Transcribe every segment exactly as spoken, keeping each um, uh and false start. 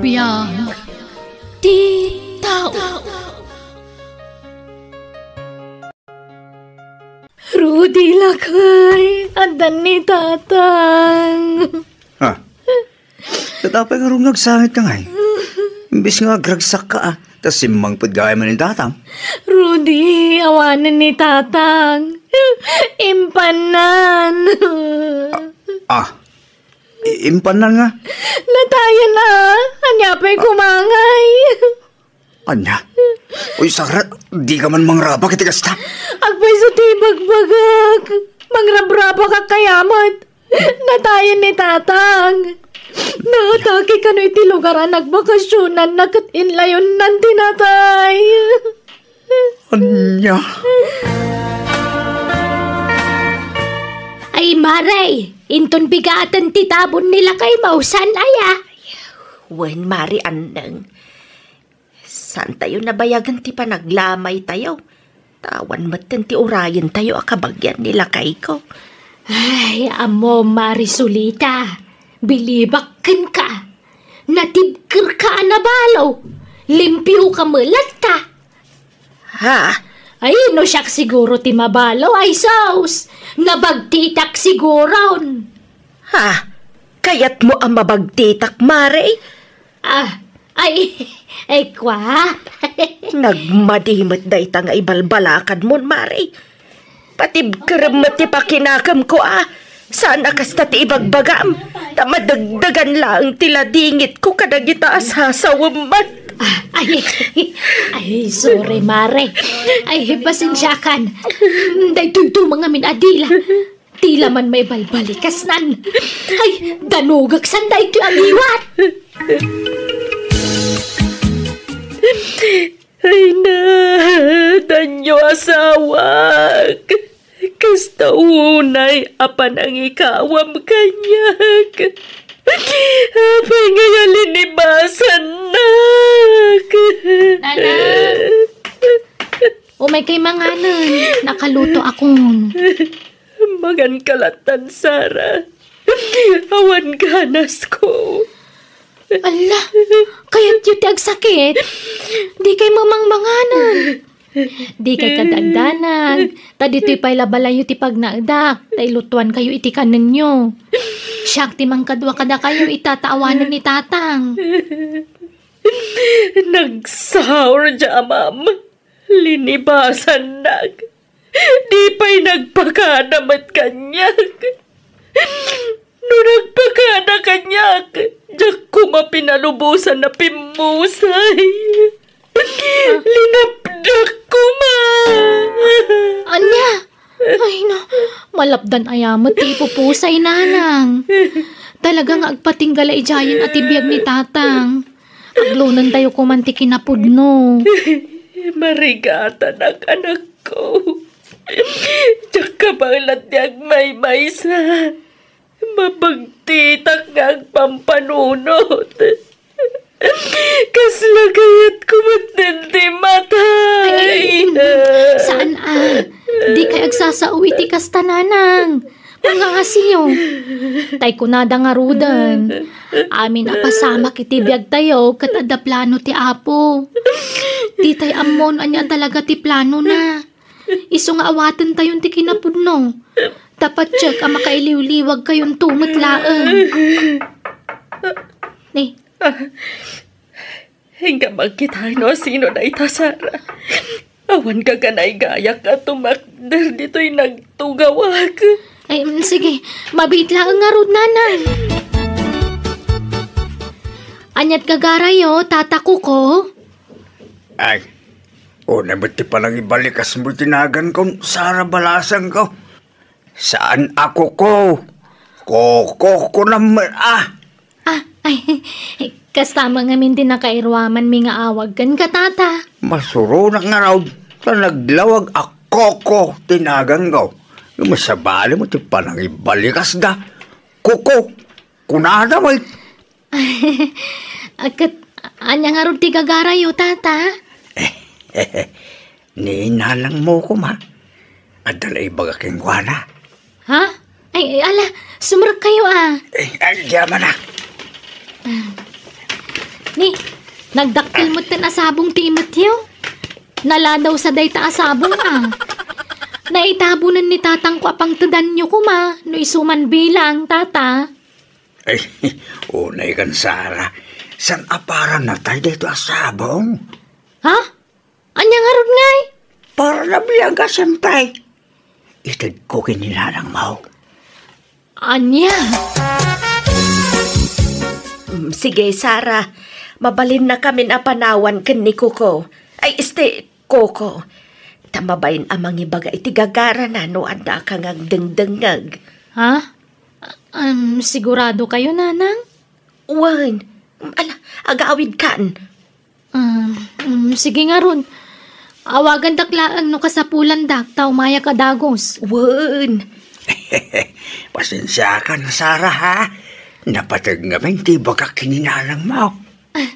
Biag ti tao. Rudy, lakay, addan ni Tatang. Ha? Ket apay ngarud nga agsangit ka ngay? Imbes nga agragsak ka, ah, ta simmangpet gayam ni Tatang. Rudy, awanen ni Tatang. Impannan. Ah, ah. I-, impannan nga? Natayen, ah. Ania pay koma ngay? Ania? Uy, Sara, di ka man mangrabak iti kasta? Agpayso ti ibagbagak. Mangrabrabak kayat met. Natayen ni Tatang. Naatake kano iti lugar a nagbakasionanna ket inlayonnan ti natay. Ania? Ay, Mare, inton bigaten ti tabon ni lakay mo, saan aya? Wen, Mare Anneng. Saantayo nabayagen ti panaglamaytayo. Ta awan metten ti urayentayo a kabagian ni lakayko. Ay, ammo, Mare Solita. Bilibak kenka. Natibkerka a nabalo. Limpioka met latta. Ha? Ay, no siak siguro ti mabalo, ay sus. Nabagtitak siguron. Ha? Kayatmo a mabagtitak, Mare? Ah, ay, ay, kwa? Nagmadi met dayta nga ibalbalakadmon, Mare. Patibkerem met ti pakinakemko, a. Saan a kasta ti ibagbagam. Ta madagdagan laeng ti ladingitko kadagita a sasawem met. Ah, ay, ay, sorry, Mare. Ay, pasensiakan. Daytoy to mga min a dila. Dila man maibalbalikasnan. Ay, danogek sanda itoy agiwat. Ay na, danyo asawak. Kasta unay a panangikawam kaniak. Apay nga yalinibasannak? Nanang! Umay kay manganen, nakaluto akon. Mangan ka lattan, Sara. Awan ganasko. Alla, kayatyo ti agsakit? Di kay mamangmanganen. Di kay kadagdanag. Ta ditoy pay la balayyo ti pagnaedak. Ta ilutuan kayo iti kanenyo. Siak ti mangkadua kadakayo ita ta awanen ni Tatang. Nagsaur diay amam. Linibasannak. Di pay nagpakada met kaniak. No nagpakada kaniak, diak koma pinalubosan a pimmusay. Linapdak koma. Ania? Ay, no. Malapdan aya met ti ipupusay, Nanang. Talaga nga agpatingga la idiayen a ti biag ni Tatang. Aglonentayo koman ti kinapudno. Marigatanak, anakko. Diak kabaelan ti agmaymaysa. Mabagtitak nga agpampanunot. Kasla kayatko met ti matay. Ay, saan a? Di kay agsasao iti kasta, Nanang. Pangaasiyo. Tay kunada ngaruden, amin a pasamak iti biagtayo ket adda plano ti Apo. Ditay ammon ania talaga ti planona. Isu nga awatentayon ti kinapudno. Ta patiek a makailiwliwagkayonto met laeng. Ni, Inka makitaen no sino dayta, Sara. Awan gaganaygayak a tumakder ditoy nagtugawak. Ay, mm, sige. Mabiit laeng ngarud, Nanang. Aniat gagarayo, Tata Kuko? Ay, una met ti panangibalikasmo ti naganko, Sara Balasangko. Saan a Kuko? Koko kunam, ah. Ah, ay, kasta man ngamin ti nakairuamanmi nga awag kenka, Tata. Masuronak ngarud, ta naglawag a Koko ti naganko. Masabali mo ti panangibalikas da. Kuko, kunada mo it-, Ket, ania ngarud ti gagarayo, Tata? Ni nanangmo koma. Adda la ibaga kenkuana. Ha? Ay, ay, ala, sumrekkayo, ah. Eh, ay, di man, ah. Ah. Ni, nagdakkel metten a sabong ti imetyo. Naladaw sa dayta a sabong a. Naitabonen ni tatangko a pangtedanyo koma no isu man bilang, tata. Ay, unay kan Sara. San a para natay dayto a sabong? Ha? Ania ngarud ngay? Para nabiagas, siyempre. Itedko ken ni nanangmo. Ania? Mm, sige, Sara. Mabalinnakamin a panawan ken ni Coco. Ay, este, Coco. Ta mabain a mangibaga iti gagarana no addaka nga agdengdengngeg. Ha? Um, sigurado kayo, Nanang? Wen. Ala, agawidkan. Ah, mm, sige ngarud. Awagandak laeng no kasapulandak ta umayak a dagus. Wen. Pasensiakan, Sara, ha? Napateg ngamin ti ibagak ken ni nanangmo. Ah,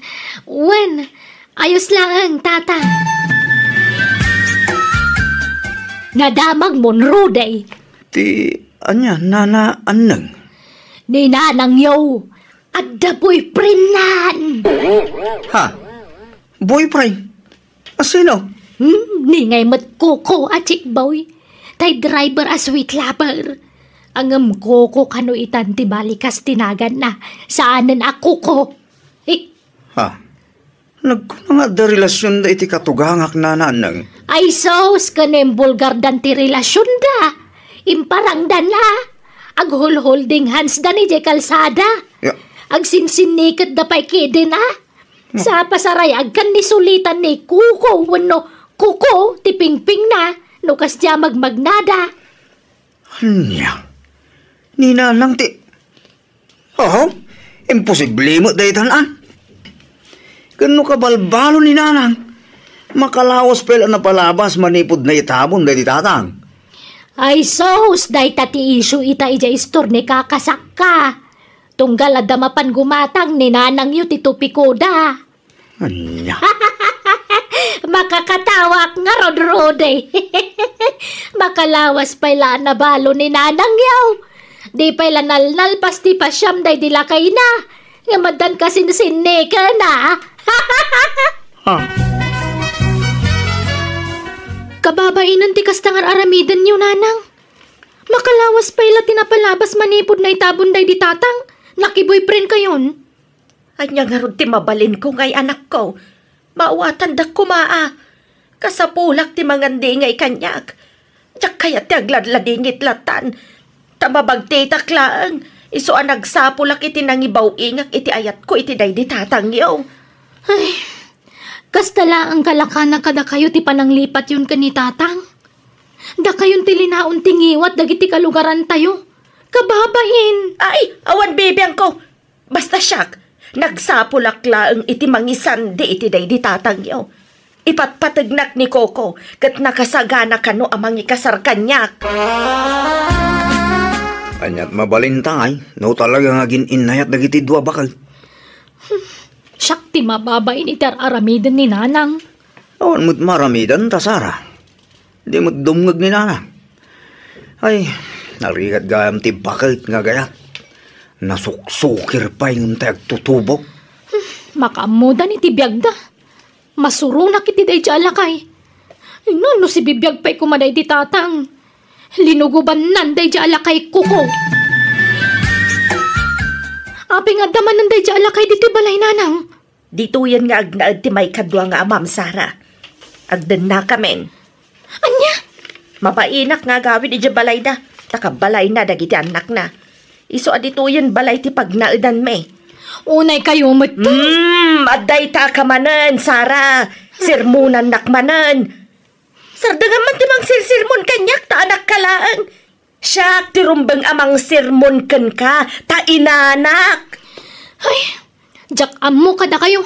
wen. Ayos laeng, tata. Nadamagmon, Rudy. Ti ania, Nana Anneng? Ni nanangyo. Adda boyfriendnan. Ha? Boyfriend? A sino? Hmm, ni ngay met Coco a chick boy. Tay driver a sweet lover. Ngem Coco kano itan ti balikas ti naganna. Saanen a Coco. Eh, Ha? Nagkuna nga adda relasionda iti katugangak, Nana Anneng. Ay sus, ken imbulgardan ti relasionda. Imparangdan la. Aghulholding handsda idiay kalsada. Ya. Agsinsinniketda pay kidin a. No. Sa pasarayagkan ni sulitan ni Kuko wenno Kuko ti pingpingna no kasdiay magmagnada. Ania? Ni Nanang ti Aho, imposible met daytan a. Ken no kabalbalo ni Nanang, makalawas pay la napalabas manipud naitabon daydi tatang. Ay sus, dayta ti isu ita idiay istor ni kakasakka. Tunggal adda mapan gumatang ni nanangyo ti tupikoda. Ania? Makakatawak ngarud, Rudy. Makalawas pay la a nabalo ni nanangyo. Di pay la nalnalpas ti pasiam daydi lakayna. Nga maddan kasinsinniken a. Ah. Kababainen ti kasta nga ar-aramidenyo, Nanang. Makalawas pay la ti napalabas manipud naitabon daydi tatang. Nakiboyfriend kayon. Ania ngarud ti mabalinko ngay anakko? Maawatandak koma a. Kasapulak ti mangandi ngay kaniak. Diak kayat ti agladladingit latan. Ta mabagtitak laeng, isu a nagsapulak iti nangibaw-ingak iti ayatko iti daydi tatangyo. Ay, kasta laeng kalakana kadakayo ti pananglipatyon ken ni tatang. Dakayon ti linaon ti ngiwat dagiti kalugarantayo. Kababain. Ay, awan bibiangko. Basta siak, nagsapulak laeng iti mangisandi iti daydi tatangyo. Ipatpategnak ni Coco, ket nakasagana kano a mangikasar kaniak. Aniat mabalinta ngay, no talaga nga agin-innayat dagiti dua baket. Siak ti mababain iti ar-aramiden ni Nanang. Awan met maramidenta, Sara. Di met dumngeg ni Nana. Ay, narigat gayam ti baket nga gayat. Nasuksukir pay ngem tay agtutubo. Makaammodan iti biagda. Masuronak iti daydi a lakay. Ay, no, no sibibiag pay koma daydi tatang. Linugobannan daydi a lakay, Kuko. Apay nga adda manen daydi a lakay ditoy balay, Nanang? Ditoyen nga agnaed ti maikadua nga amam, Sara. Agdennakamin. Ania? Mabainak nga agawid idiay balayda, ta kabalayna dagiti annakna. Isu a ditoyen balay ti pagnaedanmi. Unay kayo met. Hmm, adda ita ka manen, Sara. Sermonannak manen. Sardengam man ti mangsersermon kaniak ta anakka laeng. Siak ti rumbeng a mangsermon kenka ta inanak. Ay, diak ammo kadakayo.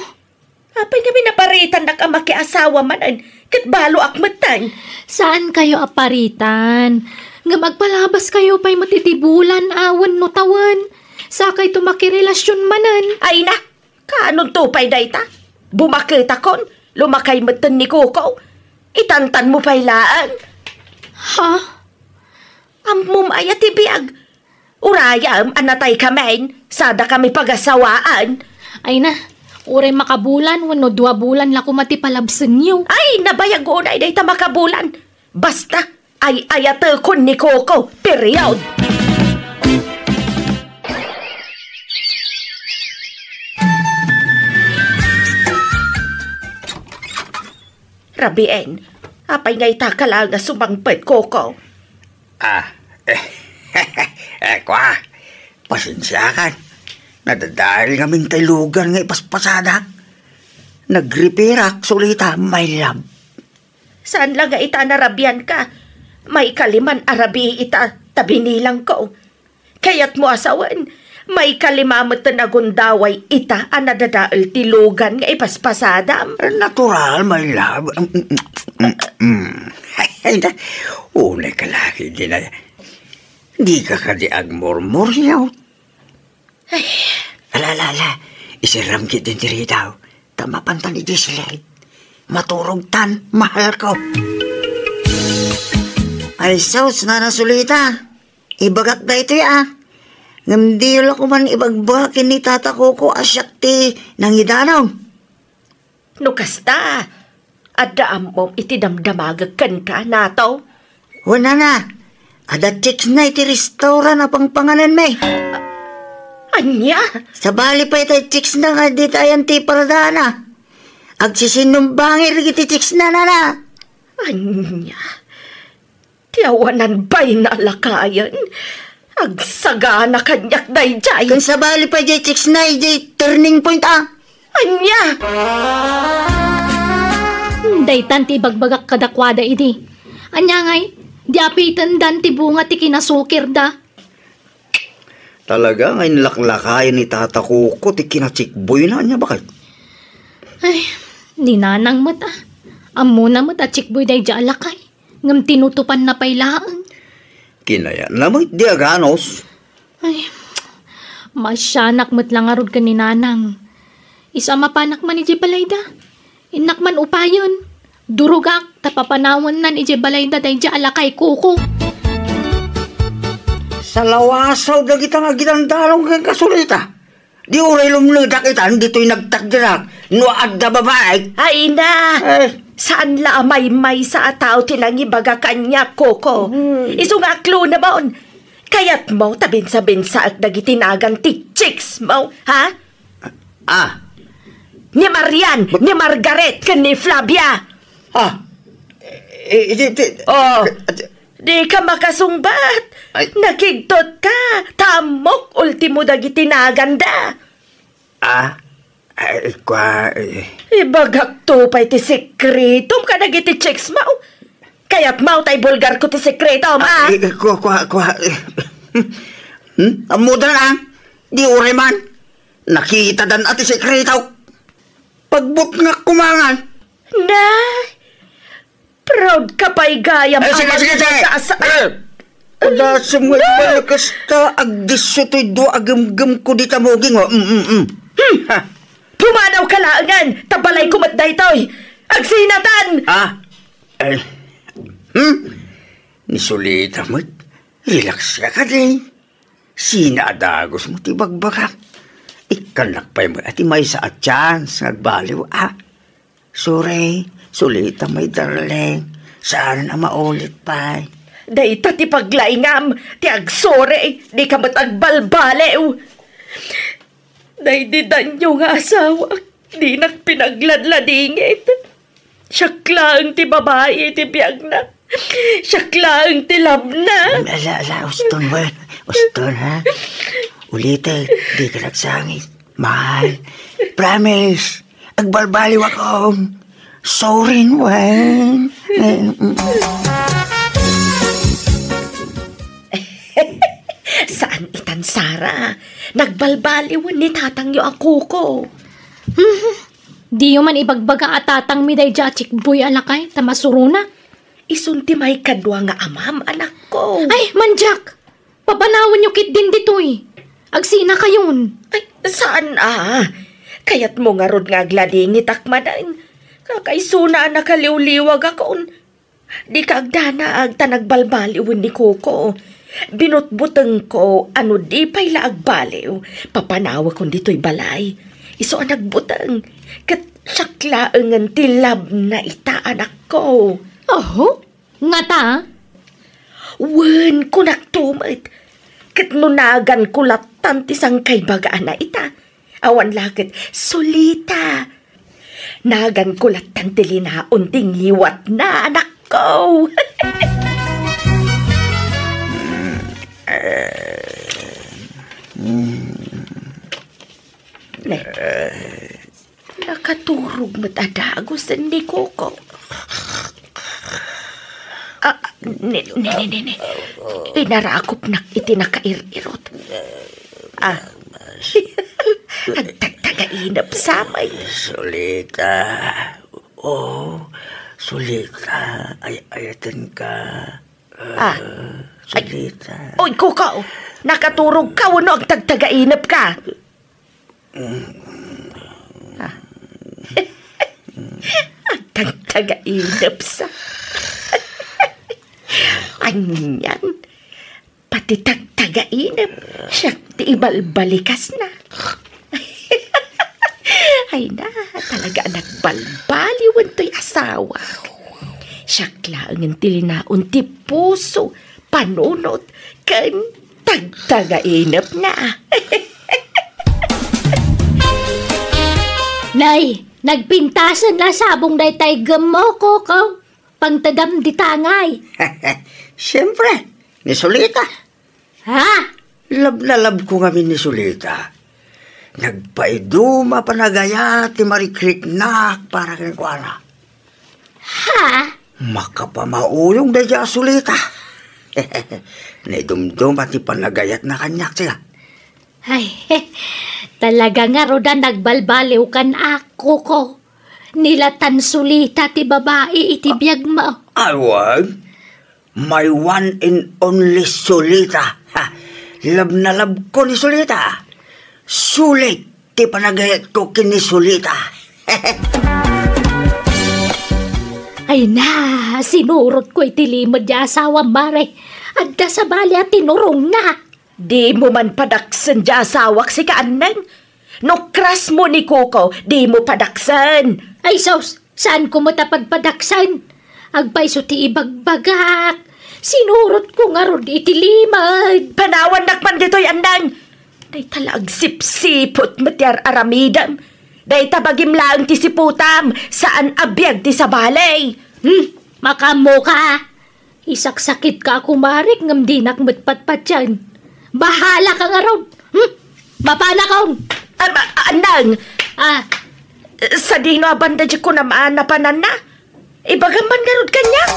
Apay ngamin a paritannak a makiasawa manen ket baloak metten? Saan kayo a paritan? Ngem agpalabas kayo pay met iti bulan a wenno tawen. Sakayto makirelasyon manen. Ay na, Kaanonto pay dayta? Bumaketakon, lumakay metten ni Coco. Itantanmo pay laeng. Ha? Ammom aya ti biag? Urayem a nataykamin, sadakami pagasawaan. Ay na, Uray makabulan wenno dua bulan la koma ti palabsenyo. Ay, nabayag unay dayta makabulan. Basta, ay-ayatekon ni Coco. Period. Rabien, apay nga ita ka laeng a sumangpet, Coco? Ah, eh, eh, kwa, pasensiakan. Nadadael ngamin tay lugan nga ipaspasadak. Nagripirak, Sulita, my love. Saan la nga ita narabian ka? Maikaliman a rabii ita, ta binilangko. Kayatmo a sawen, maikalima met ti nagundaway ita a nadadael ti lugan nga ipaspasadam. Natural, my love. Mm, mm, mm, mm. Ay, na, unay ka lagi, di na, di ka kadi agmurmuriaw. Ay. Ala, ala, ala. Isiram ketdi ti ridaw. Ta mapantan idiay siled. Maturogtan, mahalko. Ay, sus, Nana Sulita. Ibagak daytoy, a. Ngem diyo la koman ibagbaga ken ni Tata Coco a siak ti nangidanon. No kasta, adda ammom iti damdamagek kenka, Nato? Wen, Nana, adda chicks na iti restaurant a pangpanganenmi. Ania? Sabali pay tay chicks na nga dita ayan ti paradaanna. Agsisinumbangir iti chicks na, Nana. Ania? Ti awanan baynalakayen. Agsagana kaniak daydiay. Ken sabali pay diay chicks na idiay turning point, a. Ania? Daytan ti ibagbagak kadakuada idi. Ania ngay, di apitendan ti bunga ti kinasukirda. Talaga nga inlaklakayen ni Tata Coco ti kinachikboyna, ania baket? Ay, ni Nanang met, a. Ammona met a chikboy daydiay a lakay. Ngem tinutopanna pay laeng. Kinayatna met di aganos. Ay, maasianak met la ngarud ken ni Nanang. Isu a mapanak man idiay balayda, innak man upayen. Durogak ta papanawennan idiay balayda daydiay a lakay, Coco. Salawasaw dagita nga agidandanon kenka, Sulita. Di uray lumnedak itan ditoy nagtakderak no adda babaek. Ay na! Eh. Saan la a maymaysa a tao ti nangibaga kaniak, Coco. Hmm. Isu nga aklonemon. Kayatmo ta binsa-binsaek dagiti nagan ti chicks mo, ha? Ah. Ni Marian, ni Margaret, ken ni Flavia. Ah. Eh, eh, di, di, Oh. Di ka makasungbat. Ay. Nakigtot ka. Ta ammok ultimo dagiti naganda. Ah? Ay, kwa, eh. Ibagak to pay ti sekretom kadagiti chicks mo. Kayatmo ta ibulgarko ti sekretom, a? Ay, eh, kwa, kwa, kwa, eh. Hmm? Ammodan, a? Di uray man. Nakitadan a ti sekreto. Pagbutngak koma ngan. Nay, proud ka pay gayam. Eh, sige, sige, sige. Sa, sa, eh, padasem nga, no! Ibalik kasta, agdisso toy dua a gemgem ko dita muging, oh. Mm, mm, mm. Hmm. Ha. Pumanaw ka laengen, ta balayko met daytoy. Agsinatan! Ah? Eh. Hmm? Ni Sulita met. Relax ka kadi. Sina a dagos mo ti bagbagak? Ikkannak pay met a ti maysa a chance nga agbaliw, a. Sorry, Sulita, my darling. Saan a maulit pay. Dayta ti paglaingam, ti agsorry, di ka met agbalbaliw. Daydi danyo nga asawak, dinak pinagladladingit. Siak laeng ti babai iti biagna. Siak laeng ti labna. Ala, ala, uston, wen. Uston, ha? Ulitek, di ka nagsangit. Mahal. Promise. Agbalbaliw akon. Sorry, wen. Eh, mm. Saan itan, Sara? Nagbalbaliwen ni tatangyo a Coco. Diyo man ibagbaga a tatangmi daydiay a chikboy a lakay, ta masuronak. Isun ti maikadua nga amam, anakko. Ay, mandiak! Papanawenyo ketdin ditoy. Agsinakayon. Ay, saan a? Kayatmo ngarud nga agladingitak manen. Kakaisuna a nakaliwliwagakon. Dika agdanaag ta nagbalbaliwen ni Coco. Binutbutengko a no di pay la agbaliw, papanawekon ditoy balay. Isu a nagbuteng, ket siak laengen ti labna ita, anakko. Oho? Ngata? Wen, kunakto met. Ket no naganko lattan ti sangkaibagaan a ita, awan la ket Sulita. Naganko lattan ti linaon ti ngiwatna, anakko. Ne. Nakaturog met a dagusen ni Koko. Ah, ni, ni, ni, ni, ni. Inarakopnak iti nakair-irot. Ah. Agtagtagainep sa met. Sulita. Oh, Sulita. Ay, ayatenka. Ah. Ay. Sulita. Oy, Koko. Nakaturog ka wenno agtagtagainep ka? Ah. Agtagtagainep sa. Anian, pati tagtagainep, siak ti ibalbalikasna. Ay na, talaga a nagbalbaliwen toy asawa. Siak laengen ti linaon ti puso, panunot, ken tagtagainepna. Nay, nagpintasen la sabong daytay gemmo, Koko. Pangtedam di tangay. Siempre, ni Sulita. Ha? Love na love ko ngamin ni Sulita. Nagpaiduma panagayat ti marikriknak para kenkuana. Ha? Makapamauyong daydiay a Sulita. Naidumduma ti panagayatna kaniak, siya. Ay, talaga ngarud a nagbalbaliwkan, Koko. Nilatan Sulita ti babai iti biagmo. Awan, my one and only Sulita. Ha, love na love ko ni Sulita. Sulit ti panagayatko ken ni Sulita. Ay na, sinurotko iti limed ti asawam, Mare. Adda sabali a tinurongna. Dimo man padaksen ti asawak, sika, Anneng. No crush mo ni Koko, dimo padaksen. Ay sus, saanko met a padpadaksen? Agpayso ti ibagbagak. Sinurotko ngarud iti limed. Panawannak man ditoy, Anneng. Dayta la agsipsiput met ti ar-aramidem. Dayta bagim laeng ti siputam, saan a biag ti sabali. Hmm, makaammoka. Isaksakitka a kumarik ngem dinak met patpatien. Bahalaka ngarud. Hmm? Mapanakon. Ah, ah, Anneng. Ah. Sadino a banda diay kunam a napananna? Ibagam man ngarud kaniak.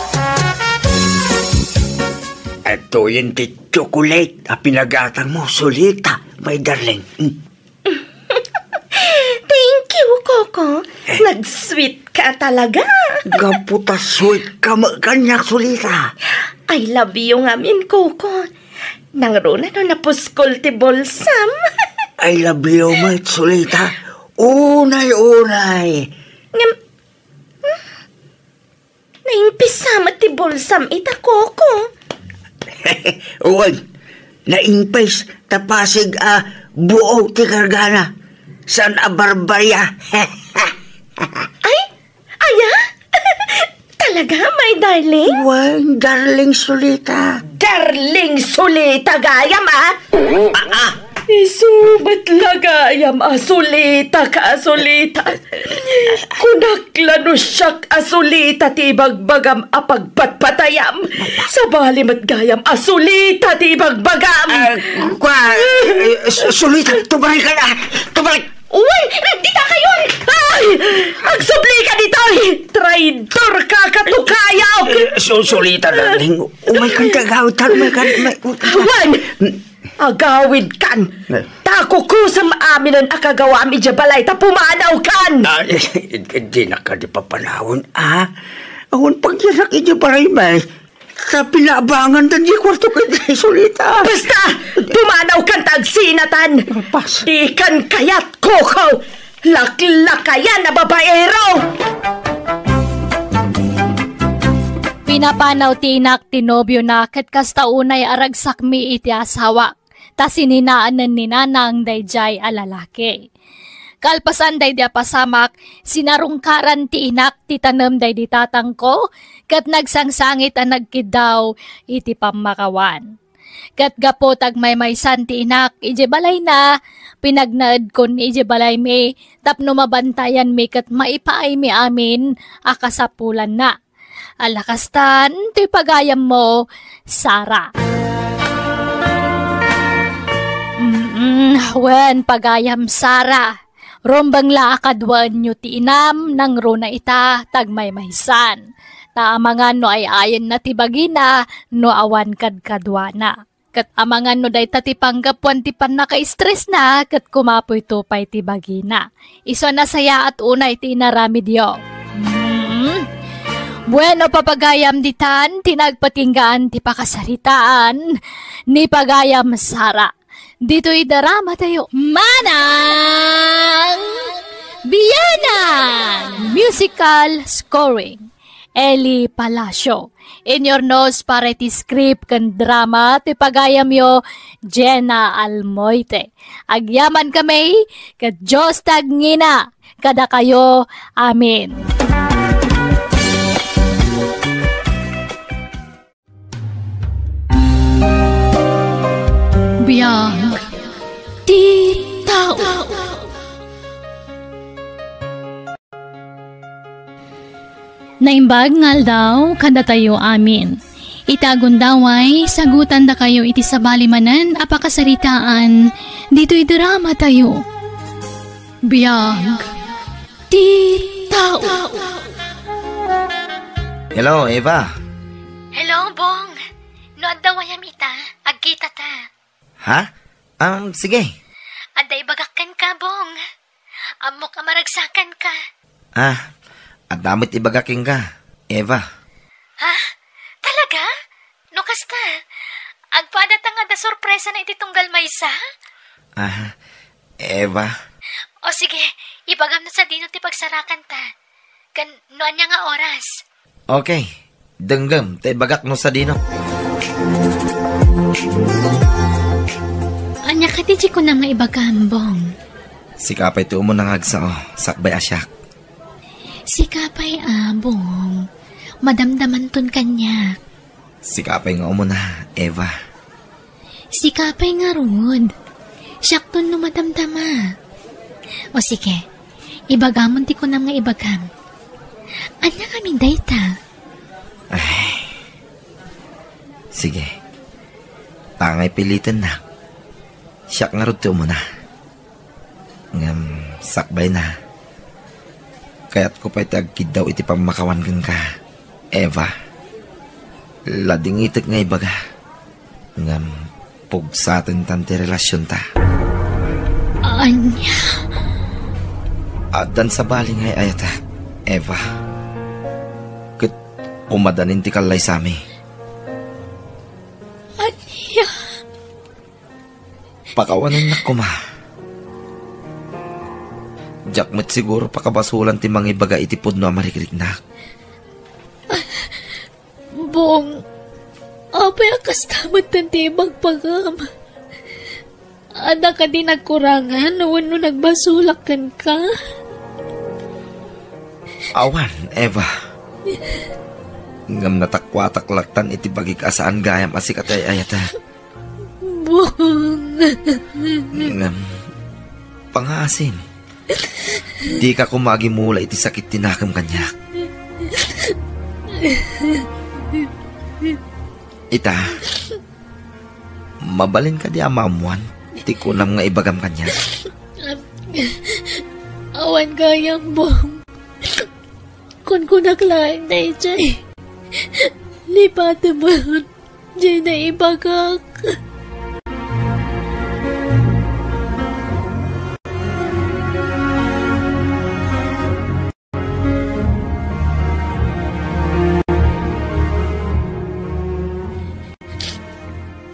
Adtoyen ti chocolate a pinagatangmo, Sulita, my darling. Hmm. Thank you, Koko. Eh. Nag-sweet ka talaga. Gapu ta sweet ka met kaniak, Sulita. I love you ngamin, Koko. Nangruna no napuskol ti bulsam. I love you met, Sulita. Unay, unay. Ngem, hmm? Naingpis sa met ti bulsam ita, Koko. Wen, naingpis ta pasig a buo ti kargana. Saan a barbaria. Ay, aya? Talaga, my darling? Wen, darling Sulita. Darling Sulita gayam, a? Ah, ah. Isu met la gayam a Sulita ka a Sulita. Kunak la no siak a Sulita ti ibagbagam a pagpatpatayam. Sabali met gayam a Sulita ti ibagbagam. Ah, kua, eh, Su-, Sulita, tumarik ka na. Tumarik. Uy, dita kayon! Ay! Agsubli ka ditoy! Traidor ka, katukayo! Eh, Su-, Sulita, darling. Umay kan ti agawid, tal, umay kan, umay. Wen! Agawidkan! Eh. Ta kukusem aminen a kagawam idiay balay ta pumanawkan! Ah, eh, eh, eh, dinak kadi papanawen, ah. Awan pagyanak idiay balay, may. Ta pinabangan da di kuarto ket Sulita. Basta! Pumanawkan ta agsinatan! Pas. Dikan kayat, Koko! Laklakayan a babaero! Pinapanaw ti inak ti nobiona ket kasta unay a ragsakmi iti asawa, ta sininaanen ni Nanang daydiay a lalaki. Kalpasan daydi a pasamak, sinarungkaran ti inak ti tanem daydi tatangko, ket nagsangsangit a nagkiddaw iti pammakawan. Ket gapu ta agmaymaysan ti inak idiay balayna, pinagnaedkon idiay balaymi tapno mabantayanmi ket maipaaymi amin a kasapulanna. Ala kastan, toy pagayammo, Sara. Mm, wen, pagayam, Sara. Rumbeng la a kaduaenyo ti inam, nangruna ita, ta agmaymaysan. Ta amangan no ay-ayenna ti bagina, no awan kadkaduana. Ket amangan no dayta ti panggapuan ti pannaka-stressna, ket kumapoyto pay ti bagina. Isu a nasayaat unay ti inaramidyo. Hmm. Bueno, papagayam ditan, ti nagpatinggaan ti pakasaritaan ni pagayam Sara. Ditoy drama tayo. Manang Biyanan! Musical scoring. Eli Palacio. Inurnos para iti script ken drama ti pagayamyo, Jenna Almoite. Agyaman kami, ket Dios ti agngina kadakayo. Amen. Biag ti tao. Naimbag nga aldaw kadatayo amin. Ita a gundaway, sagutandakayo iti sabali manen a pakasaritaan ditoy drama tayo. Biag ti tao. Hello, Eva. Hello, Bong. No adda wayam ita, agkita ta. Ha? Um, sige. Adda ibagak kenka, Bong. Ammok a maragsakanka. Ah, adda met ibagak kenka, Eva. Ha? Talaga? No kasta, agpada ta nga adda sorpresana iti tunggal maysa? Ah, Eva. O sige, ibagam no sadino ti pagsarakanta. Ken no ania nga oras? Okay. Denggem, ta ibagak no sadino. Ania kadi ti kunam nga ibagam, Bong? Sika pay ti umuna nga agsao, sakbay a siak. Sika pay a, Bong. Madamdamanton kaniak. Sika pay nga umuna, Eva. Sika pay ngarud. Siakton no madamdama. O sige, ibagamon ti kunam nga ibagam. Ania ngamin dayta? Ay. Sige. Tangay pilitennak. Siak ngarud ti umuna. Ngem sakbayna, kayatko pay ti agkiddaw iti pammakawan kenka, Eva. Ladingitek nga ibaga, ngem pugsatentan ti relasionta. Ania? Addan sabali nga ay-ayatek, Eva. Ket kumadanin ti kallaysami. Ania? Pakawanennak koma. Diak met siguro pakabasolan ti mangibaga iti pudno a marikriknak. Bong, apay a kasta metten ti ibagbagam? Adda kadi nagkurangan wenno nagbasolak kenka? Awan, Eva. Ngem natakuatak lattan iti bagik a saan gayam a sika ti ay-ayatek. Bong. Ngem, pangaasim, dika koma agimula iti sakit ti nakem kaniak. Ita, mabalin kadi a maammoan ti kunam nga ibagam kaniak? Awan gayam, Bong. Kunkunak laeng daydiay. Lipatem diay naibagak.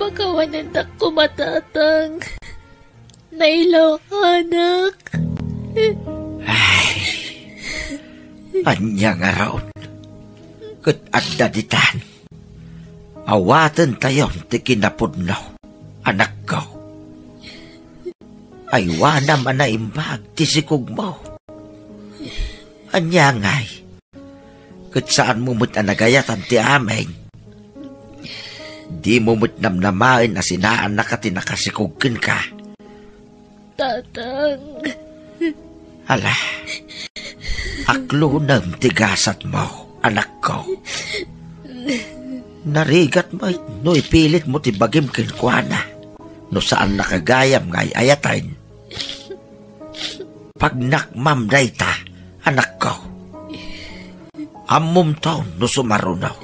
Pakawanennak koma, Tatang. Nailaw, anak. Ay, ania ngarud? Ket adda ditan. Awatentayon ti kinapudno, anakko. Aywanam a naimbag ti sikogmo. Ania ngay? Ket saanmo met a nagayatan ti amin. Dimo met namnamaen a sinaannaka ti nakasikog kenka. Tatang. Ala, aklonem ti gasatmo, anakko. Narigat met no ipilitmo ti bagim kenkuana. No saannaka gayam nga ay-ayaten, pagnakmam dayta, anakko. Ammomto no sumaruno.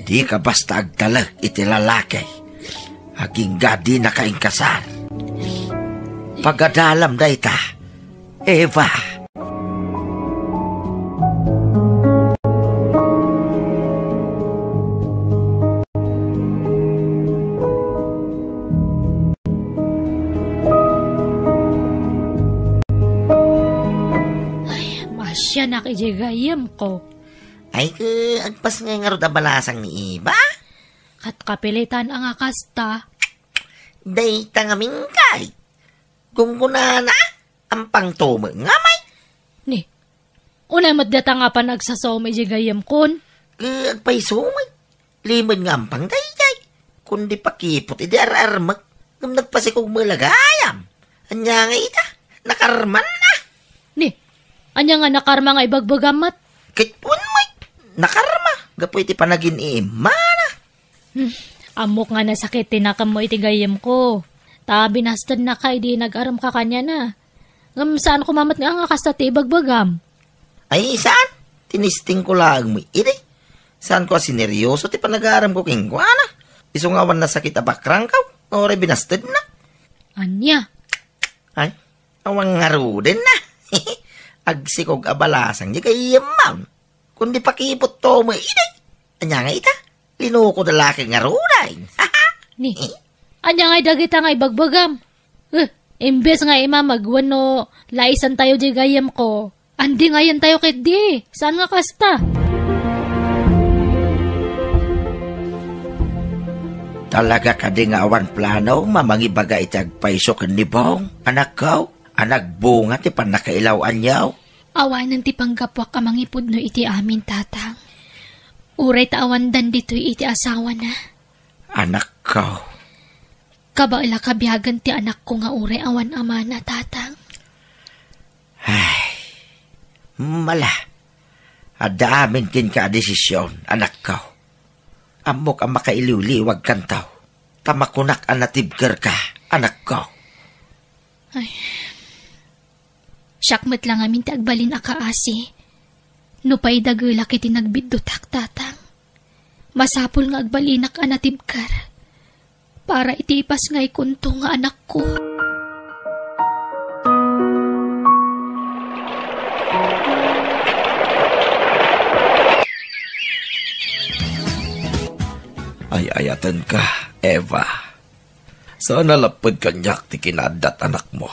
Dika basta agtalek iti lalaki. Agingga dinaka inkasar. Pagadalam dayta, Eva. Ay, masianak iti gayyemko. Ay, ke, agpas ngay ngarud a balasang ni Eva? Kat kapilitan a nga kasta. Dayta ngamin kay. Gunggunana, ampang tumo nga may. Ni, unay met data nga panagsasom iti gayyemkon? Ke, agpayso met. Limed nga ampang daydiay. Kundi pakipot idi ar-armek. Ngem nagpasikog met la gayam. Ania nga ita? Nakarman na. Ni, ania nga nakarma nga ibagbagam met? Ket wen met. Nakarma. Gapu iti panagin-iimmana. Hmm, ammok nga nasakit ti nakemmo iti gayyemko. Ta binastednaka idi nag-aremka kaniana. Ngem saan koma met nga, nga kasta ti ibagbagam. Ay, saan? Tinistingko laeng met idi. Saanko a sineryoso ti panagaramko kenkuana. Isu nga awan nasakit a bakrangko, nga uray binastedna. Ania? Ay, awan ngaruden na. Agsikog a balasang di gayyemmam. Kundi pakipot to mo idi. Ania nga ita? Linuko da laki nga ruday. Ni, ania ngay dagita nga ibagbagam? Eh, imbes nga imamag wenno laisan tayo di gayyemko, andi ngayen tayo ketdi. Saan nga kasta? Talaga kadi nga awan plano a mangibaga iti agpayso ken ni Bong, anakko? A nagbunga ti pannakailaw-anyo? Awanen ti panggapuak a mangipudno iti amin, Tatang. Uray ta awandan ditoy iti asawana. Anakko. Kabaelak a biagen ti anakko nga uray awan amana, Tatang. Ay, mala. Adda amin kenka a desisyon, anakko. Ammok a makailiwliwagkanto. Ta makunak a natibkerka, anakko. Ay. Siak met la ngamin ti agbalin a kaasi. Nupay dagelak iti nagbiddutak, Tatang. Masapul nga agbalinak a natibker. Para iti ipasngaykonto nga anakko. Ay-ayatenka, Eva. Saan a lapped kaniak ti kinaaddat anakmo.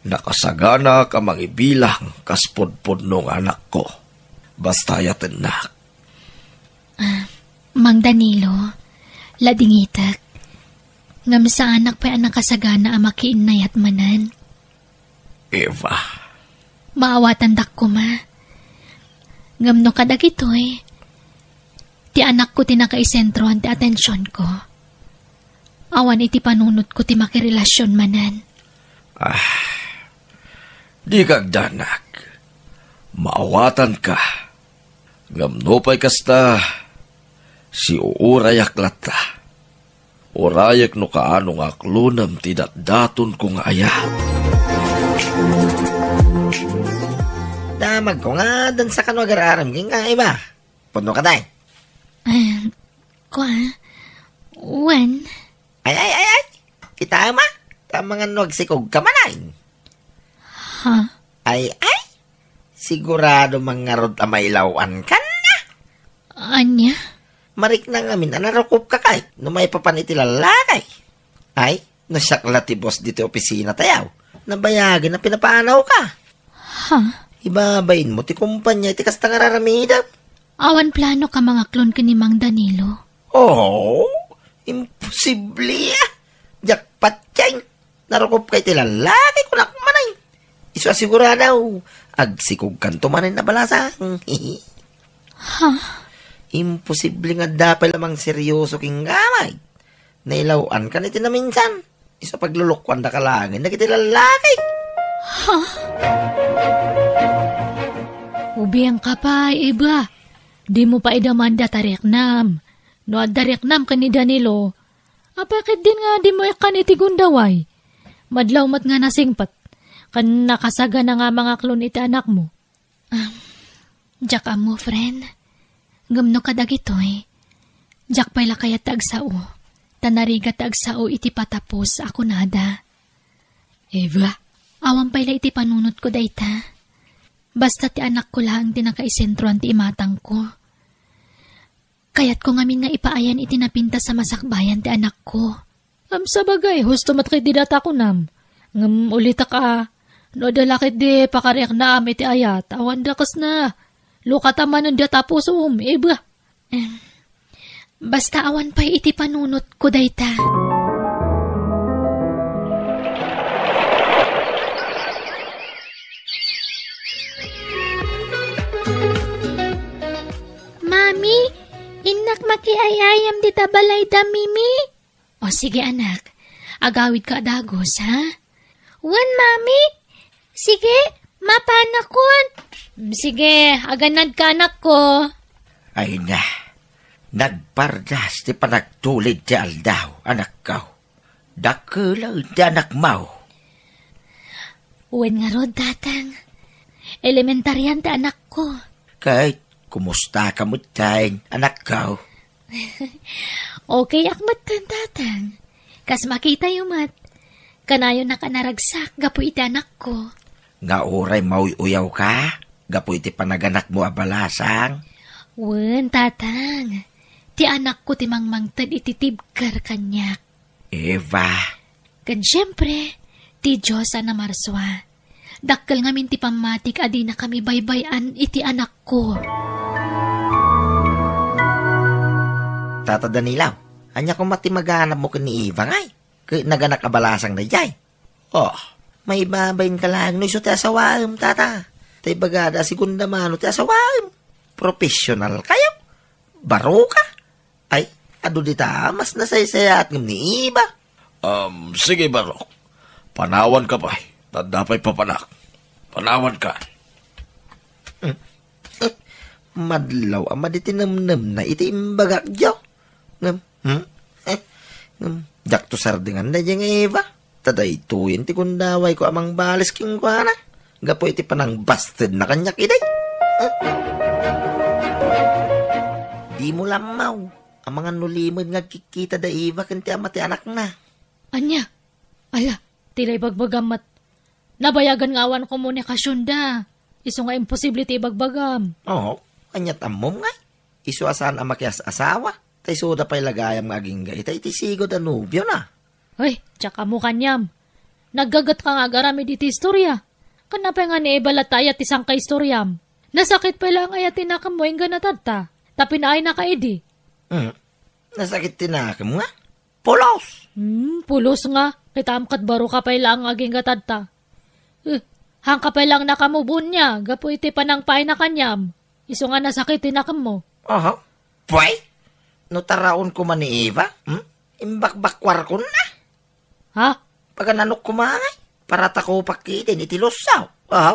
Nakasaganak a mangibilang kas pudpudno nga anakko. Basta ayatennak. Ah, Mang Danilo, ladingitek. Ngem saanak pay a nakasagana a makiinnayat manen. Eva. Maawatandak koma. Ngem no kadagitoy, ti anakko ti nakaisentroan ti atensionko. Awan iti panunotko ti makirelasyon manen. Ah, dika agdanag. Maawatanka. Ngem nupay kasta, siuurayak latta. Urayek no kaano nga aklonem ti datdatonko nga ayat. Damagko nga dansa kano agar-aram ken nga iba. Pudno ka, day? Ah, kua, wen. Ay, ay, ay, ay. Kita ma? Tamangan no agsikog ka man, ay. Ha? Ay, ay. Sigurado man ngarud a mailawan ka na. Ania? Marikna ngamin a narukop ka kay no maipapan iti lallaki. Ay, no siak la ti boss ditoy opisina tayaw. Nabayagen a pinapanaw ka. Ha? Ibabain mo ti kumpanya iti kasta nga raramidem. Awan plano ka mangaklon ken ni Mang Danilo? Oh, imposible, ah. Jackpot yan. Narukopka iti lallaki, kunak man ay. Isu a sigurado, agsikogkanto manen a balasang. Ha? Imposible nga adda pay la mangseryoso kenka, ay. Nailaw-ankan iti naminsan. Isu a paglulukuandaka laengen dagiti lallaki. Ha? Ubiangka pay, Eva. Dimo pay idamanda ta riknam. No adda riknam ken ni Danilo, apay ketdin nga dimo ikkan iti gundaway? Madlaw met nga nasingpet ken nakasagana nga mangaklon iti anakmo. Um, diak ammo, friend. Ngem no kadagitoy, diak pay la kayat ti agsao, ta narigat ti agsao iti patapos a kunada. Eva? Awan pay la iti panunotko dayta. Basta ti anakko laeng ti nakaisentroan ti imatangko. Kayatko ngamin nga ipaayan iti napintas a masakbayan ti anakko. Ngem sabagay, husto met ketdi dayta kunam. Ngem ulitek a, no adda la ketdi pakariknam iti ayat, awan dakesna. Lukata manen dayta pusom, Eva. Em, basta awan pay iti panunotko dayta. Mami, innak makiay-ayam dita balayda, Mimi? O sige, anak. Agawidka a dagus, ha? Wen, Mami. Sige, mapanakon. Mm, sige, agannadka, anakko. Ay na, nagpardas ti panagtulid ti aldaw, anakko. Dakkel ti anakmo. Wen ngarud, Tatang. Elementarian ti anakko. Ket kumusta ka metten, anakko? Okay ak metten, Tatang. Kas makitayo met, kanayon a naragsak gapu iti anakko. Nga uray mauy-uyawka gapu iti panaganakmo a balasang? Wen, Tatang. Ti anakko ti mangmangted iti tibker kaniak. Eva. Ken siempre, ti Dios a namarsua. Dakkel ngamin ti pammatik a dinakami baybay-an iti anakko. Tata Danilo, ania koma ti maganabmo ken ni Eva ngay? Ket naganak a balasang daydiay. Oh, maibabainka laeng no isu ti asawaem, tata. Ta ibagada a segunda mano ti asawaem. Professional kayo. Baro ka. Ay, adu dita, mas nasaysayaat ngem ni Eva. Um, sige, Barok. Panawanka pay. Tadda pay papanak. Panawanka. Hmm. Eh, madlaw a madi ti nemnemna iti imbagak, Diyo. Ngem, hmm? Eh, ngem, diakto sardengan daydiay nga Eva. Ta daytoyen ti gundawayko a mangbalis kenkuana gapu iti panangbastedna kaniak idi. Dimo la ammo, amangan no limed nga agkikkita da Eva ken ti ama ti anakna. Ania? Ala, ti la ibagbagam met. Nabayagan nga awan komunikasionda. Isu nga imposible ti ibagbagam. Oo, aniat ammom ngay? Isu a saan a makias-asawa. Ta isuda pay la gayam nga agingga ita iti sigud a nobiona. Ay, diak ammo kaniam. Naggagetka nga agaramid iti istoria. Ken apay nga ni Eva latta aya ti sangkaistoriam? Nasakit pay laeng aya ti nakemmo inggana tatta, ta pinaayna ka idi. Hmm. Nasakit ti nakem nga? Pulos! Hmm, pulos nga. Kitaem ket baro ka pay laeng agingga tatta. Eh, haan ka pay laeng nakamubon niya, gapu iti panangpaayna kaniam. Isu nga nasakit ti nakemmo. Aha. Pway! No taraon koma ni Eva, hmm? Imbakbakkuarkon na. Ha? Pagananok koma ngay? Paratakopak kidin iti lusaw. Aha.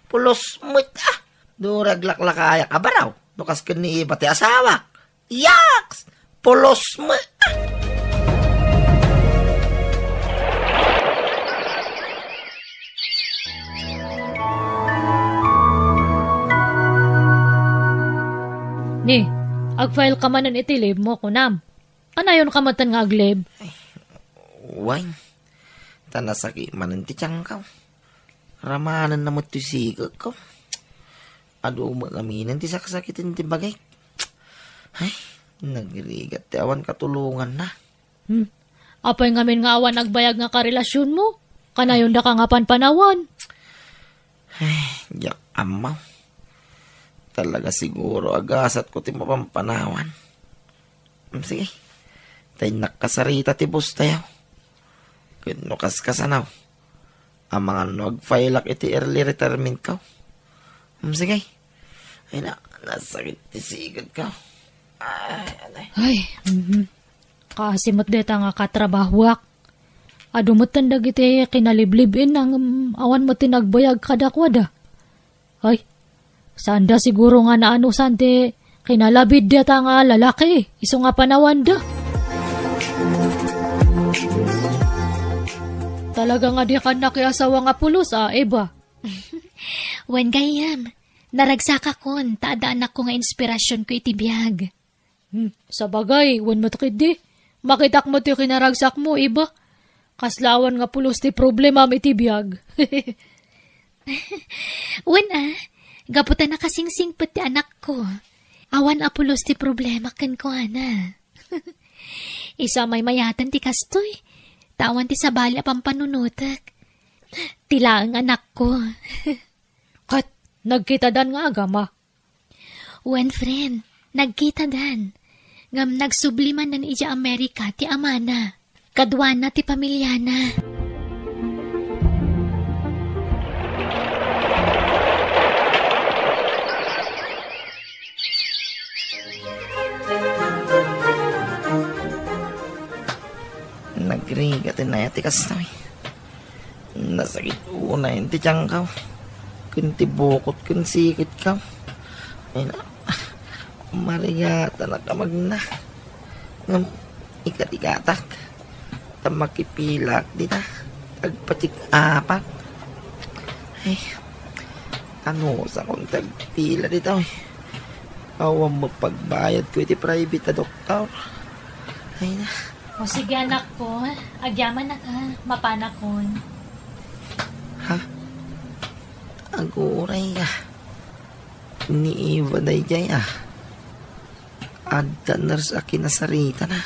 Pulos met, ah. Dura aglaklakayak a baro. No kas ken ni Eva ti asawak. Yaks! Pulos met, ah. Ni, ag-file ka manen iti leave mo, kunam. Kanayon ka metten nga ag-leave? Ay, wen. Ta nasakit manen ti tiangko. Ramanen na met ti sikekko. Adu met aminen ti saksakiten ti bagik. Ay, nagrigat ti awan katulonganna. Hmm. Apay ngamin nga awan agbayag nga karelasyon mo? Kanayon da ka nga panpanawan. Ay, diak ammo. Talaga siguro a gasatko ti mapanpanawan. Hmm, sige. Ta innak kasarita ti boss tayo. Ket no kaskasano, amangan no agfailak iti early retirement ko. Hmm, sige. Ay na, nasakit ti siged ko. Ay, anay. Ay, mhm. Kaasi met deta nga katrabahuak. Adu met ten dagiti kinaliblib-inna ngem awan met ti nagbayag kadakuada. Ay, saanda siguro nga naanusan ti kinalabid deta nga lalaki, isu nga panawanda. Talaga nga di ka nakiasawa nga pulos, a, Eva? Wen gayam, naragsakakon, ta adda anakko nga inspirasionko iti biag. Hmm, sabagay, wen met ketdi. Makitak met ti kinaragsakmo, Eva. Kasla awan nga pulos ti problemam iti biag. Wen a, gapu ta nakasingsingpet ti anakko. Awan a pulos ti problema kenkuana. Isu a maymayaten ti kastoy, ta awan ti sabali a pampanunotek. Ti laeng anakko. Ket, nagkitadan nga agama? Wen, friend, nagkitadan. Ngem nagsubli manen idiay Amerika ti amana. Kaduana ti pamiliana. Nagrigat inay ti kastoy. Nasakit unay ti tiangko ken ti bukot ken siketko. Ay na, marigatanak a magna. Ngem ikatigatak ta makipilak dita. Agpatik apak. Ay, ano sa kong tagpila dita, oy? Awan mo pagbayad ko iti private a doktor. Ay na. O sige, anakko, agyamanak, ha? Mapanakon. Ha? Aguray ka. Ni Eva daydiay, ah. Adda nurse a kinasaritana.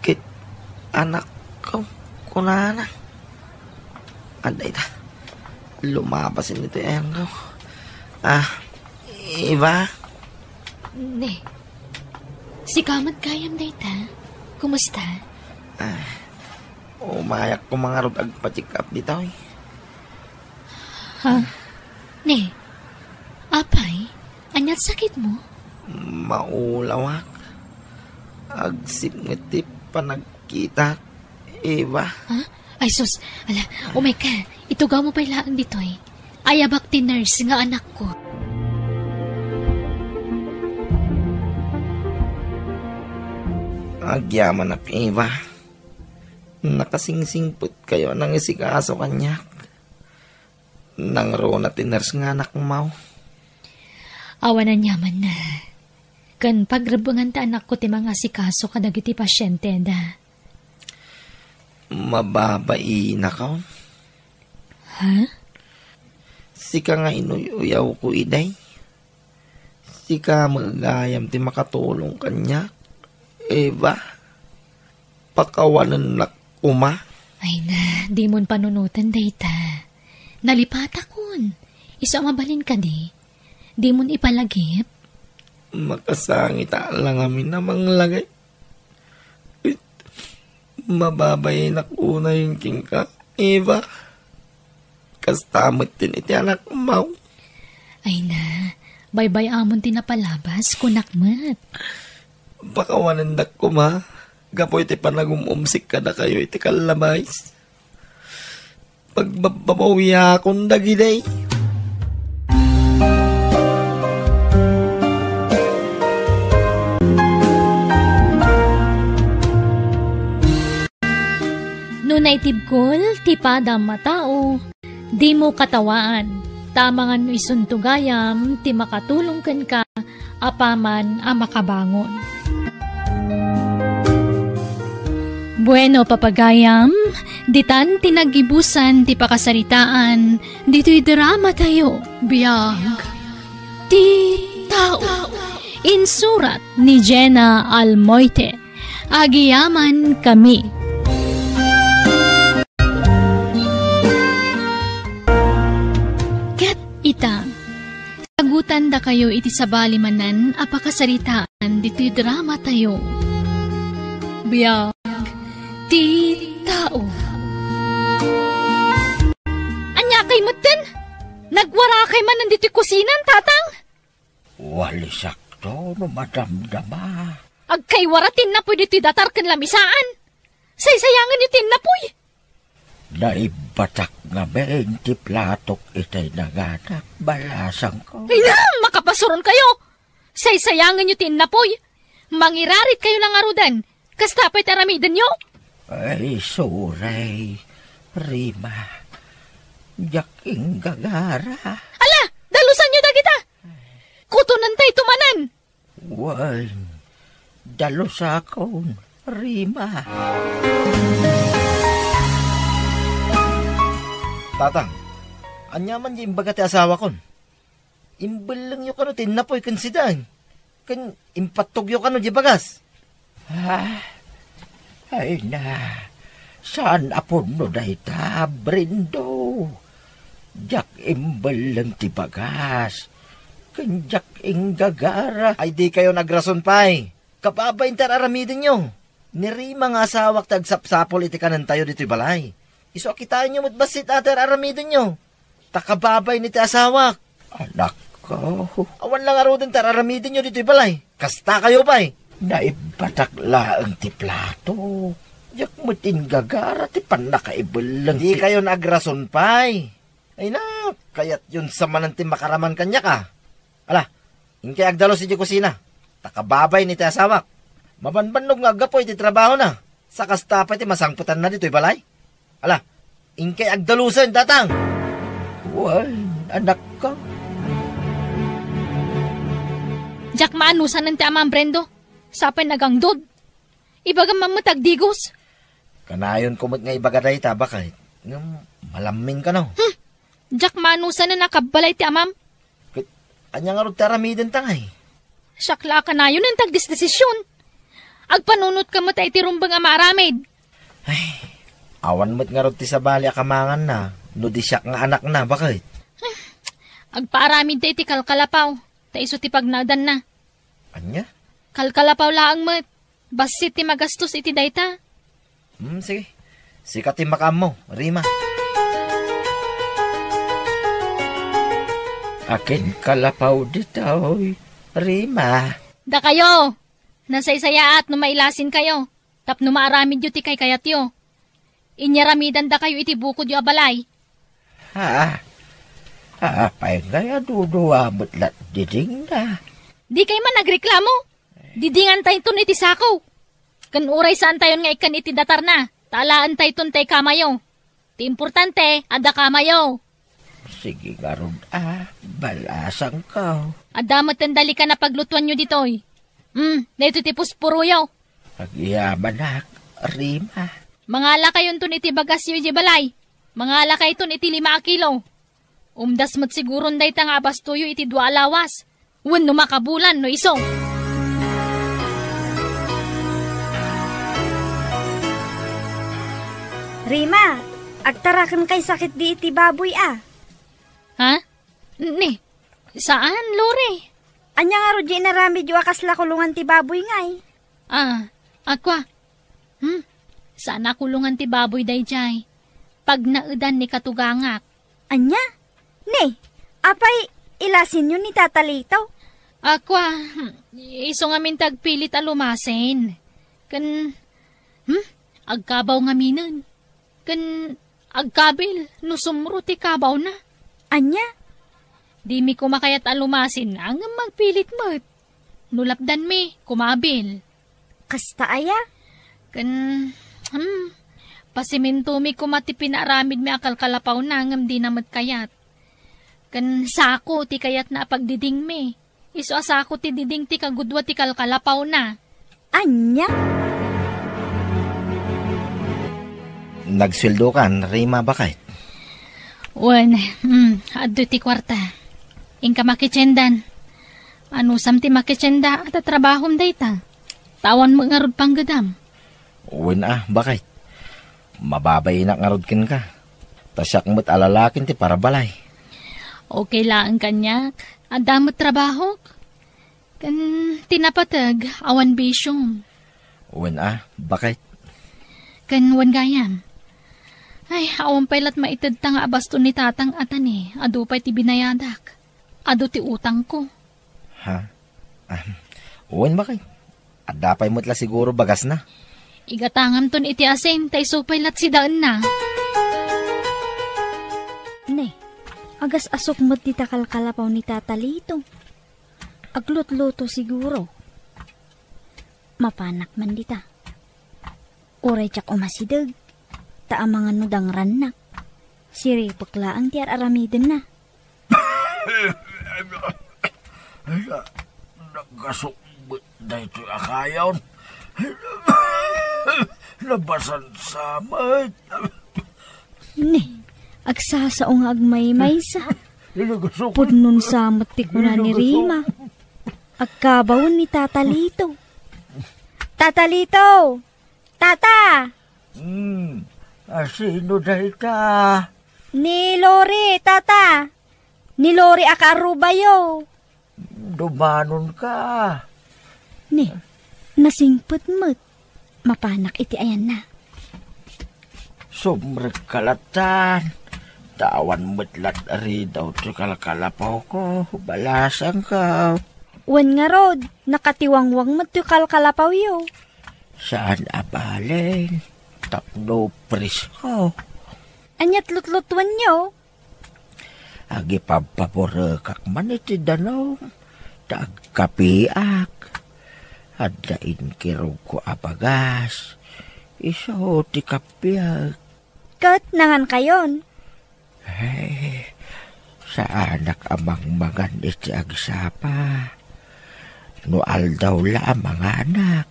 Ket anakko, kunana. Adda ita. Lumabas iti ayangko. Ah, Eva? Ne. Sika met gayam dayta. Kumusta? Ah, umayak ko mangarud agpa-check up ditoy. Ha? Ne. Apay, aniat sakitmo? Maulawak. Agsipnget ti panagkitak. Eva? Ha? Ay, sus. Ala, umay ka. Itugawmo pay laeng ditoy. Ayabak ti nurse nga anakko. Agyamanak, Eva. Nakasingsingpet kayo a nangisikaso kaniak. Nangruna ti nurse nga anakmo. Awan aniamanna. Ken pagrebbengan ti anakko ti mangasikaso kadagiti pasienteda. Mababainak. Ha? Sika nga inuy-uyawko idiay. Sika met gayam ti makatulong kaniak. Eva, pakawanennak koma. Ay na, dimon panunoten dayta. Nalipatakon. Isu a mabalin kadi? Dimon ipalagip? Makasangit a lang amin a manglagip. Mababainak unay kenka, Eva. Kasta met din iti anakmo. Ay na, baybay-amon ti napalabas, kunak met. Pakawanendak koma, gapu iti panagum-umsik kadakayo iti kallabais. Pagbabbabawiakon dagidi. No naitibkol ti padam a tao, dimo katawaan, ta amangan no isunto gayam ti makatulong kenka apaman a makabangon. Bueno, papagayam, ditan ti naggibusan ti pakasaritaan ditoy drama tayo. Biag ti tao. Insurat ni Jenna Almoite. Agiyaman kami. Ket ita, sagutan dakayo iti sabali manen a pakasaritaan ditoy drama tayo. Biag ti Oh. Ania kay metten? Nagwara kay manen ditoy kusinan, Tatang? Walisakto no madamdama. Agkaywara ti innapoy ditoy datar ken lamisaan. Saysayangenyo ti innapoy. Naibbatak ngamin ti platok itay nanganak, balasangko. Ay na! Makapasuron kayo! Saysayangenyo ti innapoy. Mangirarit kayo la ngaruden. Kasta pay ti aramidenyo. Ay, sorry, Rima. Diak inggagara. Ala! Dalusanyo dagita! Kutonentay to manen! Wen, dalusakon, Rima. Tatang, ania man ti imbaga ti asawakon? Imbellengyo kano ti innapoy ken sidaen, ken impattogyo kano di bagas. Ah, ay na, saan a pudno dayta, Brendo. Diak imbelleng ti bagas, ken diak inggagara. Ay, di kayo nagrason pay. Kababain ti ar-aramidenyo. Ni Rima nga asawak ti agsapsapul iti kanentayo ditoy balay. Isu a kitaenyo met bassit a ti ar-aramidenyo. Ta kababain iti asawak. Anakko. Awan la ngaruden ti ar-aramidenyo ditoy balay. Kasta kayo pay. Naibbatak laeng ti plato. Diak met inggagara ti pannakaibelleng. Di kayo nagrason pay. Ay na, kayatyon sa manen ti makaraman kaniak a. Ala, inkay agdalus iti kusina. Ta kababain iti asawak. Mabanbannog nga aggapu iti trabahona. Sa kasta pay ti masangpetanna ditoy balay. Ala, inkay agdalusen, Tatang. Wen, anakko. Diak maanusanen ti amam, Brendo. Sapay nagangdod. Ibagam man met agdigos. Kanayonko met nga ibaga dayta, baket. Ngem malammin kano. Hmm. Diak maanusanen a kabbalay ti amam. Ket ania ngarud ti aramidenta ngay? Siak la a kanayon ti agdesdesisyon. Agpanunotka met iti rumbeng a maaramid. Ay, awan met ngarud ti sabali a kamanganna no di siak nga anakna, baket. Agpaaramidta iti kalkalapaw, ta isu ti pagnaedanna. Ania? Kalkalapaw laeng met. Bassit ti magastos iti dayta. Hmm, sige. Sika ti makaammo, Rima. Akin kalapaw ditoy, Rima. Dakayo! Nasaysayaat no mailasin kayo, tapno maaramidyo ti kaykayatyo. Inyaramidan dakayo iti bukodyo a balay. Ha? Apay ngay a dudua met la didingna? Di kay man agreklamo. Didingantayton iti sako. Ken uray saantayon nga ikkan iti datarna, ta alaentayton tay kamayo. Ti importante, adda kamayo. Sige ngarud a, balasangko. Adda met ten dalikan a paglutuanyo ditoy. Hmm, daytoy ti pusporoyo. Agyamanak, Rima. Mangalakayonton iti bagasyo idiay balay. Mangalakayton iti lima a kilo. Umdas met siguron dayta nga abastoyo iti dua a lawas. Wenno makabulan no isu. Rima, agtaraken kay sakit di iti baboy a. Ha? Ni, saan, Lore? Ania ngarud di inaramidyo a kasla kulongan ti baboy ngay? Ah, akua. Hmm, saan a kulongan ti baboy daydiay. Pagnaedan ni katugangak. Ania? Ni, apay ilasinyo ni Tata Lito? Akua, hmm, isu ngamin ti agpilit a lumasin. Ken, hmm, agkabaw ngaminen. Ken agkabil no sumro ti kabawna. Ania? Dimi koma kayat a lumasin, ngem agpilit met. No lapdanmi, kumabil. Kasta aya? Ken, hmm, pasimintomi koma ti pinaaramidmi a kalkalapawna, ngem dina met kayat. Ken sako ti kayatna a pagdidingmi. Isu a sako ti diding ti kagudua ti kalkalapawna. Ania? Nagsueldokan, Rima, baket? Wen, hmm, adda ti kuarta. Inka makitiendan. Anusam ti makitienda a tatrabahom dayta? Tawan met ngarud panggedam. Wen a, baket. Mababainak ngarud kenka. Ta siak met a lalakin ti parabalay. Okay laeng kaniak. Adda met trabahok. Ken ti napateg, awan bisiom. Wen a, baket. Ken wen gayam. Ay, awan pay lat maitedta nga abaston ni tatang a tani, adu pay ti binayadak. Adu ti utangko. Ha? Ah, wen, bakay. Adda pay met la siguro bagasna. Igatangamton iti asin, ta isu pay lat sidaenna. Ne, agas-asok met dita kalkalapaw ni Tata Lito. Aglutluto siguro. Mapanak man dita. Uray diak umasideg, ta amangan no dangrannak. Siripek laeng ti ar-aramidenna. Nagasok met daytoy a kayon. Nabasan sa met. Ne, agsasao nga agmaymaysa. Nagasok. Pudnon sa met ti kuna ni Rima. Agkabawen ni Tata Lito. Tata Lito! Tata! Hmm, a, sino dayta? Ni Lori, Tata. Ni Lori a kaarubayo. Dumanonka. Ni, nasingpet met. Mapanak iti ayanna. Sumrekka lattan. Ta awan met lat ridaw ti kalkalapawko, balasangko. Wen ngarud, nakatiwangwang met ti kalkalapawyo. Saan a balen, tapno presko. Aniat lutlutuenyo? Agipabpaburekak man iti danum, ta agkapiak. Adda inkirugko a bagas, isu ti kapiek. Ket nangankayon? Ay, saanak a mangmangan iti agsapa. No aldaw la a manganak,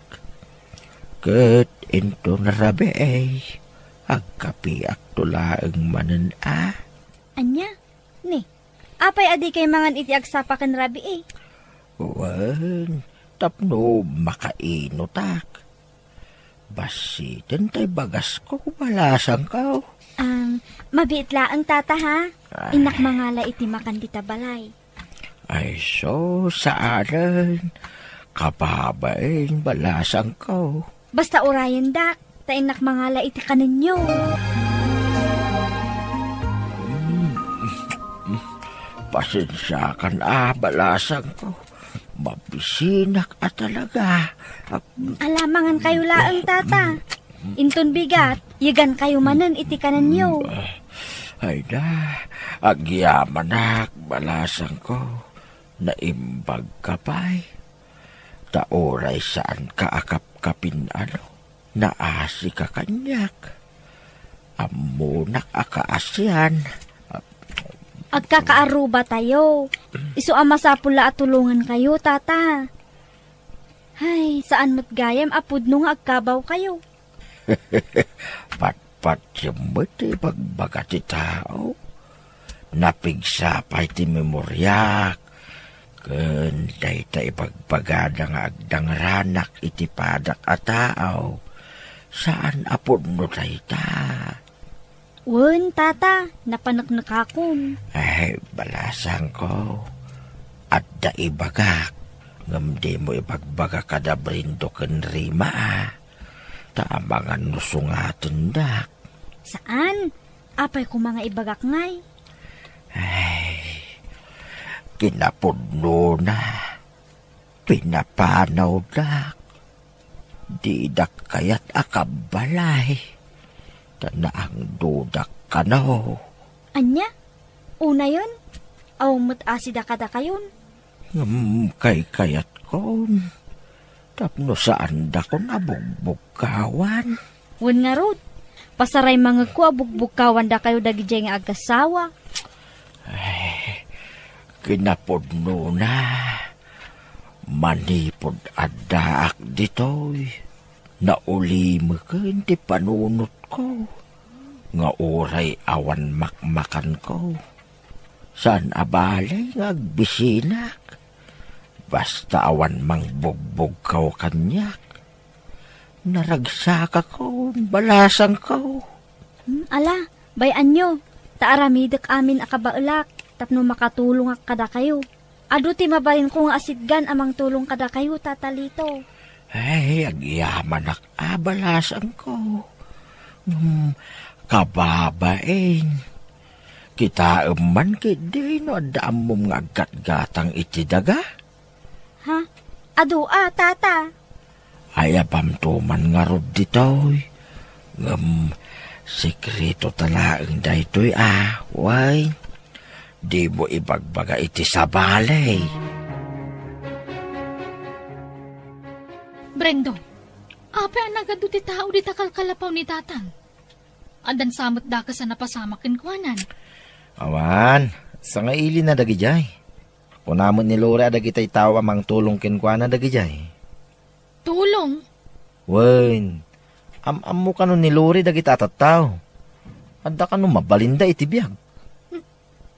ket inton rabii, agkapiakto laeng manen a. Ania? Ni, apay a dikay mangan iti agsapa ken rabii? Wen, tapno makainotak. Bassiten tay bagasko, balasangko. Ang, mabiit laeng, Tata, ha? Ay. Innak mangala iti makan dita balay. Ay, so, saanen. Kababain, balasangko. Basta urayendak, ta innak mangala iti kanenyo. Mm. Pasensiakan a, balasangko. Mabisinak a talaga. Ala, mangankayo laeng, Tata. Inton bigat, yegankayo manen iti kanenyo. Ay na, agyamanak, balasangko. Naimbagka pay. Ta uray saanka a kapkapin-ano, naasika kaniak. Ammonak a kaasian. Agkakaarubatayo. Isu a masapul la a tulongankayo, Tata. Ay, saan met gayam a pudno nga agkabawkayo. Patpatiem met ti ibagbaga ti tao. Napigsa pay ti memoriak ken dayta ibagbagada nga agdangranak iti padak a tao. Saan a pudno dayta. Wen, Tata, napaneknekakon. Ay, balasangko, adda ibagak, ngem dimo ibagbaga kada Brindo ken Rima, a. Ta amangan no sungatendak. Saan? Apay koma nga ibagak ngay? Ay, kinapudnona, pinapanawdak. Didak kayat a kabbalay, ta naangdodak kano. Ania? Unayen, awan met asida kadakayon. Ngem kaykayatkon, tapno saandakon a bugbugkawan. Wen ngarud, pasaray mangegko a bugbugkawandakayo dagidiay nga agasawa. Ay, kinapudnona, manipud addaak ditoy, naulimeken ti panunotko nga uray awan makmakanko. Saan a bale nga agbisinak, basta awan mangbugbugkaw kaniak. Naragsakakon, balasangko. Hmm, ala, bay-anyo, ta aramidek amin a kabaelak tapno makatulongak kadakayo. Adu ti mabalinko nga asitgan a mangtulong kadakayo, Tata Lito. Ay, agyamanak a, balasangko. Hmm, Kababain. Kitaem man ketdi no adda ammom nga aggatgatang iti daga? Ha? Adu a, Tata. Ayabamto man ngarud ditoy. Ngem sekreto ta laeng daytoy a, way. Dimo ibagbaga iti sabali. Brendo, apay a nagadu ti tao dita kalkalapaw ni Tatang? Addan sa met dakes a napasamak kenkuanan. Awan, sangailina dagidiay. Kuna met ni Lore a dagitay tao a mangtulong kenkuana dagidiay. Tulong? Wen, am-ammo kano ni Lore dagita a tattao. Adda kano mabalinda iti biag.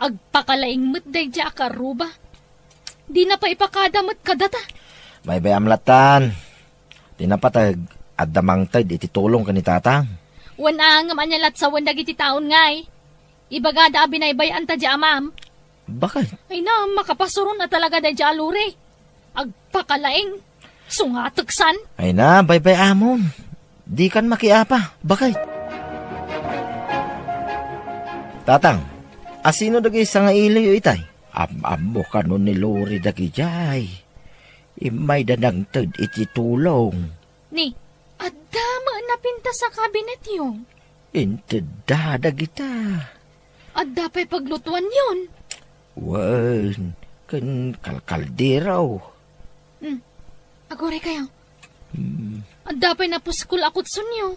Agpakalaing met daydiay a karuba. Dina pay ipakada met kadata. Baybay-am lattan. Ti napateg, adda mangted iti tulong ken ni Tatang. Wen a, ngem ania lat sawen dagiti taon ngay? Ibagada a binaybay-anta di amam. Bakit? Ay na, makapasuron a talaga daydiay a Lore. Agpakalaing. Sungateksan. Ay na, baybay-amon. Dikan makiapa. Bakit? Tatang, asino dagiti sangailiyo itay? Am-ammo kano ni Lore dagidiay. Immayda nangted iti tulong. Ni, adda met napintas a kabinetyo. Intedda dagita. Adda pay paglutuanyon. Wen, ken kalkaldero. Hmm. Aguraykayo. Hmm. Adda pay napuskol a kutsonyo.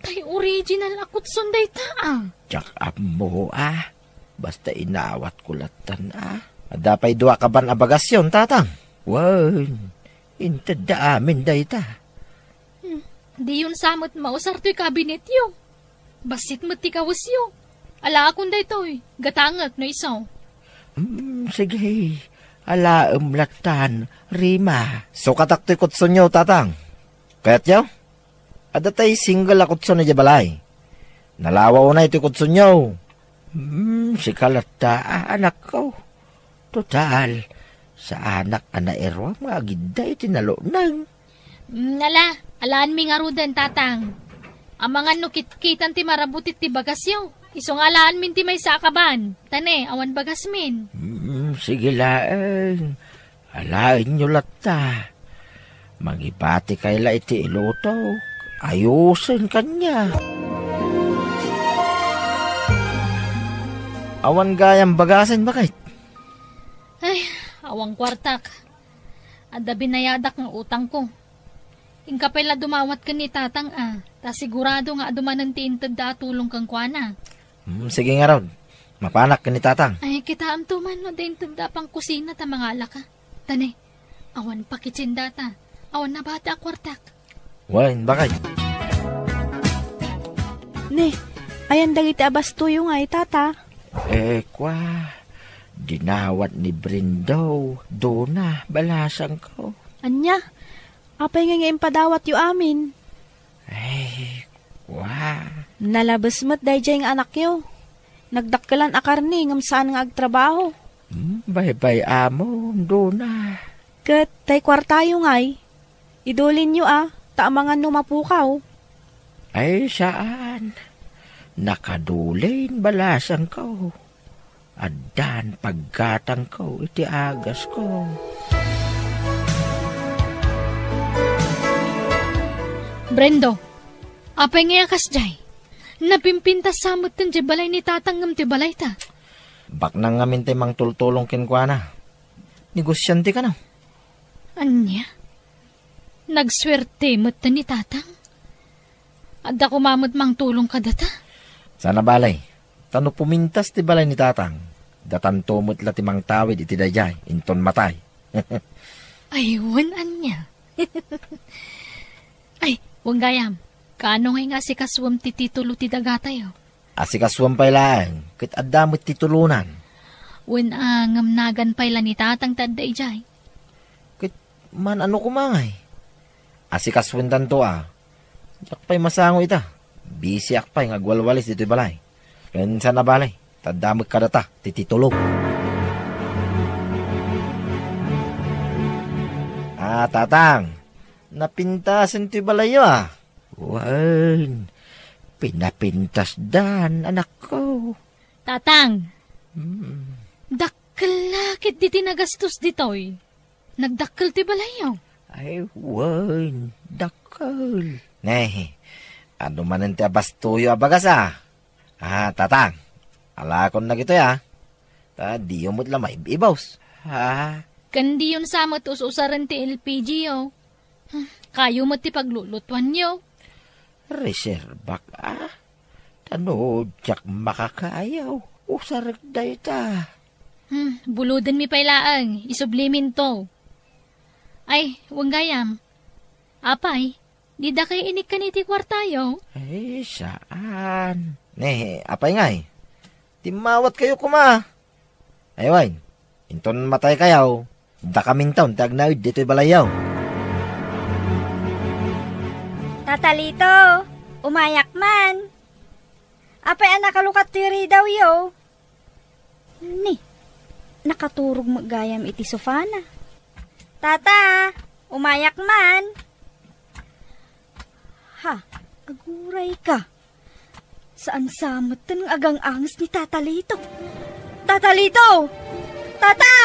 Tay original a kutson dayta, a. Diak ammo, a. Basta inawatko lattan, a. Adda pay dua kaban a bagasyon, Tatang. Wen, intedda amin dayta. Hmm, diyon sa met mausar toy kabinetyo. Bassit met ti kawesyo. Alaakon daytoy, gatangek no isu. Hmm, sige. Alaem lattan, Rima. Sukatak toy kutsonyo, Tatang. Kayatyo? Adda tay single a kutson idiay balay. Nalawa unay toy kutsonyo. Hmm, sika latta, a, anakko. Total, saanak a nairuam nga agidda iti naluneng. Hmm, ala, alaanmi ngaruden, Tatang. Amangan no kitkitan ti marabutit ti bagasyo. Isu nga alaanmin ti maysa a kaban. Ta ne, awan bagasmin. Hmm, sige laeng. Alaenyo latta. Mangibatikay la iti ilutok. Ayusen kaniak. Awan gayam bagasen, bakit? Ay, awan kuartak. Adda binayadak nga utangko. Inka pay la dumawat ken ni Tatang, a, ta sigurado nga adu manen ti intedda a tulong kenkuana. Hmm, sige ngarud. Mapanak ken ni Tatang. Ay, kitaemto man no adda intedda a pangkusina ta mangalaka. Ta ne, awan pakitsin dayta. Awan nabati a kuartak. Wen, bakit? Ne, ayan dagiti a bastoyo ngay, Tata? Eh, kua, dinawat ni Brendo, Dona, balasangko. Ania? Apay ngay nga impadawatyo amin? Ay, kua. Nalabes met daydiay nga anakyo. Nagdakkelan a karne ngem saan nga agtrabaho. Hmm, baybay-amon, Dona. Ket tay kuartayo ngay, idulinyo a, ta amangan no mapukaw. Ay, saan. Nakadulin, balasangko. Addan paggatangko iti agasko. Brendo, apay ngay a kasdiay? Napimpintas sa metten diay balay ni Tatang ngem ti balayta. Baknang ngamin ti mangtultulong kenkuana. Negosiante kano. Ania? Nagsuerte metten ni Tatang. Adda koma met mangtulong kadata. Saan a bale, ta no pumintas ti balay ni Tatang, datanto met la ti mangtawid iti daydiay, inton matay. Ay, wen ania. Ay, wen gayam, kaano ngay nga asikasuem ti titulo ti dagatayo? Asikasuem pay laeng, ket adda met titulonan. Wen a, ngem nagan pay la ni Tatang ti adda idiay. Ket man-ano koma ngay? Asikasuendanto a. Diak pay masango ita. Bisiak pay nga agwalwalis ditoy balay. Ken saan a bale, ta adda met kadata ti titulo. Ah, Tatang, napintasen toy balayyo a. Wen, Pinapintasdan, anakko. Tatang, hmm, dakkel la ket diti nagastos ditoy. Nagdakkel ti balayyo. Ay, wen, dakkel. Ne, adu manen ti abastoyo a bagas, a? Ah, Tatang, alakon dagitoy, a. Ta diyo met la maib-ibus. Ha? Ken diyon sa met us-usaren ti L P G yo. Hmm, kayo met ti paglulutuanyo. Reserbak, a? Ta no diak makakayaw, usarek dayta. Hmm, buludenmi pay laeng, isubliminto. Ay, wen gayam. Apay, dida kay inikkan iti kuartayo? Ay, saan. Ne, apay ngay? Timmawatkayo koma. Ay, wen, inton mataykayo, dakaminton ti agnaed ditoy balayyo. Tata Lito, umayak man. Apay a nakalukat ti ridawyo? Ni, nakaturog met gayam iti sofana. Tata, umayak man. Ha, agurayka. Saan sa metten nga agang-anges ni Tata Lito. Tata Lito! Tata!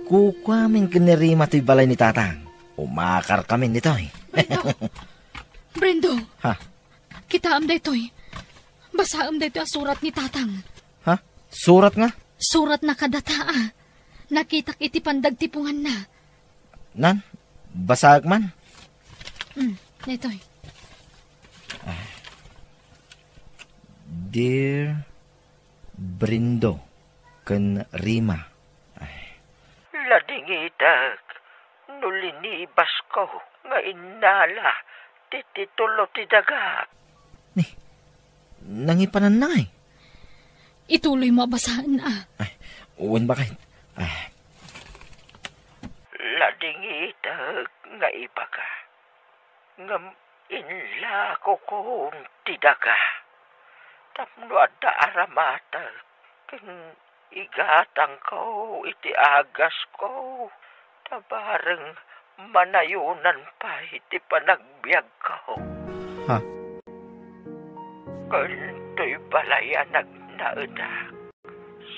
Kukuamin ken ni Rima toy balay ni Tatang. Umakarkamin ditoy. Brendo. Brendo. Ha? Kitaem daytoy. Basaem daytoy a surat ni Tatang. Ha? Surat nga? Suratna kadata, a. Nakitak iti pandagtipunganna. Nan, basaek man. Mm, daytoy. Dear Brendo ken Rima. Ay. Ladingitek no linibasko nga innala ti titulo ti daga. Ni, nangipananna ngay? Ituloymo a basaen, a. Ay, wen baket. Ah. Ladingitek nga ibaga. Ngem inlakokon ti daga. Tapno adda aramatek ken igatangko iti agasko, ta bareng manayonan pay ti panagbiagko. Ha? Ken toy balay a nagnaedak,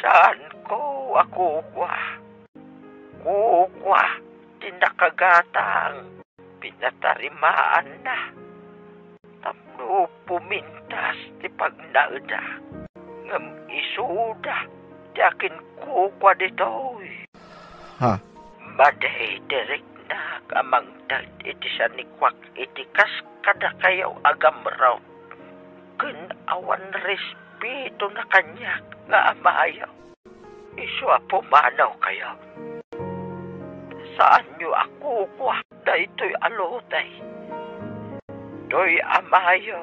saanko a kukua. Kukua ti nakagatang. Pinatarimaanna tapno pumintas ti pagnaeda, ngem isuda ti akinkukua ditoy. Ha? Madi ti riknak a mangted iti sanikuak iti kas kadakayo a gamrot, ken awan respetona kaniak nga amayo. Isu a pumanawkayo. Saanyo a kukua daytoy a lote. Toy amayo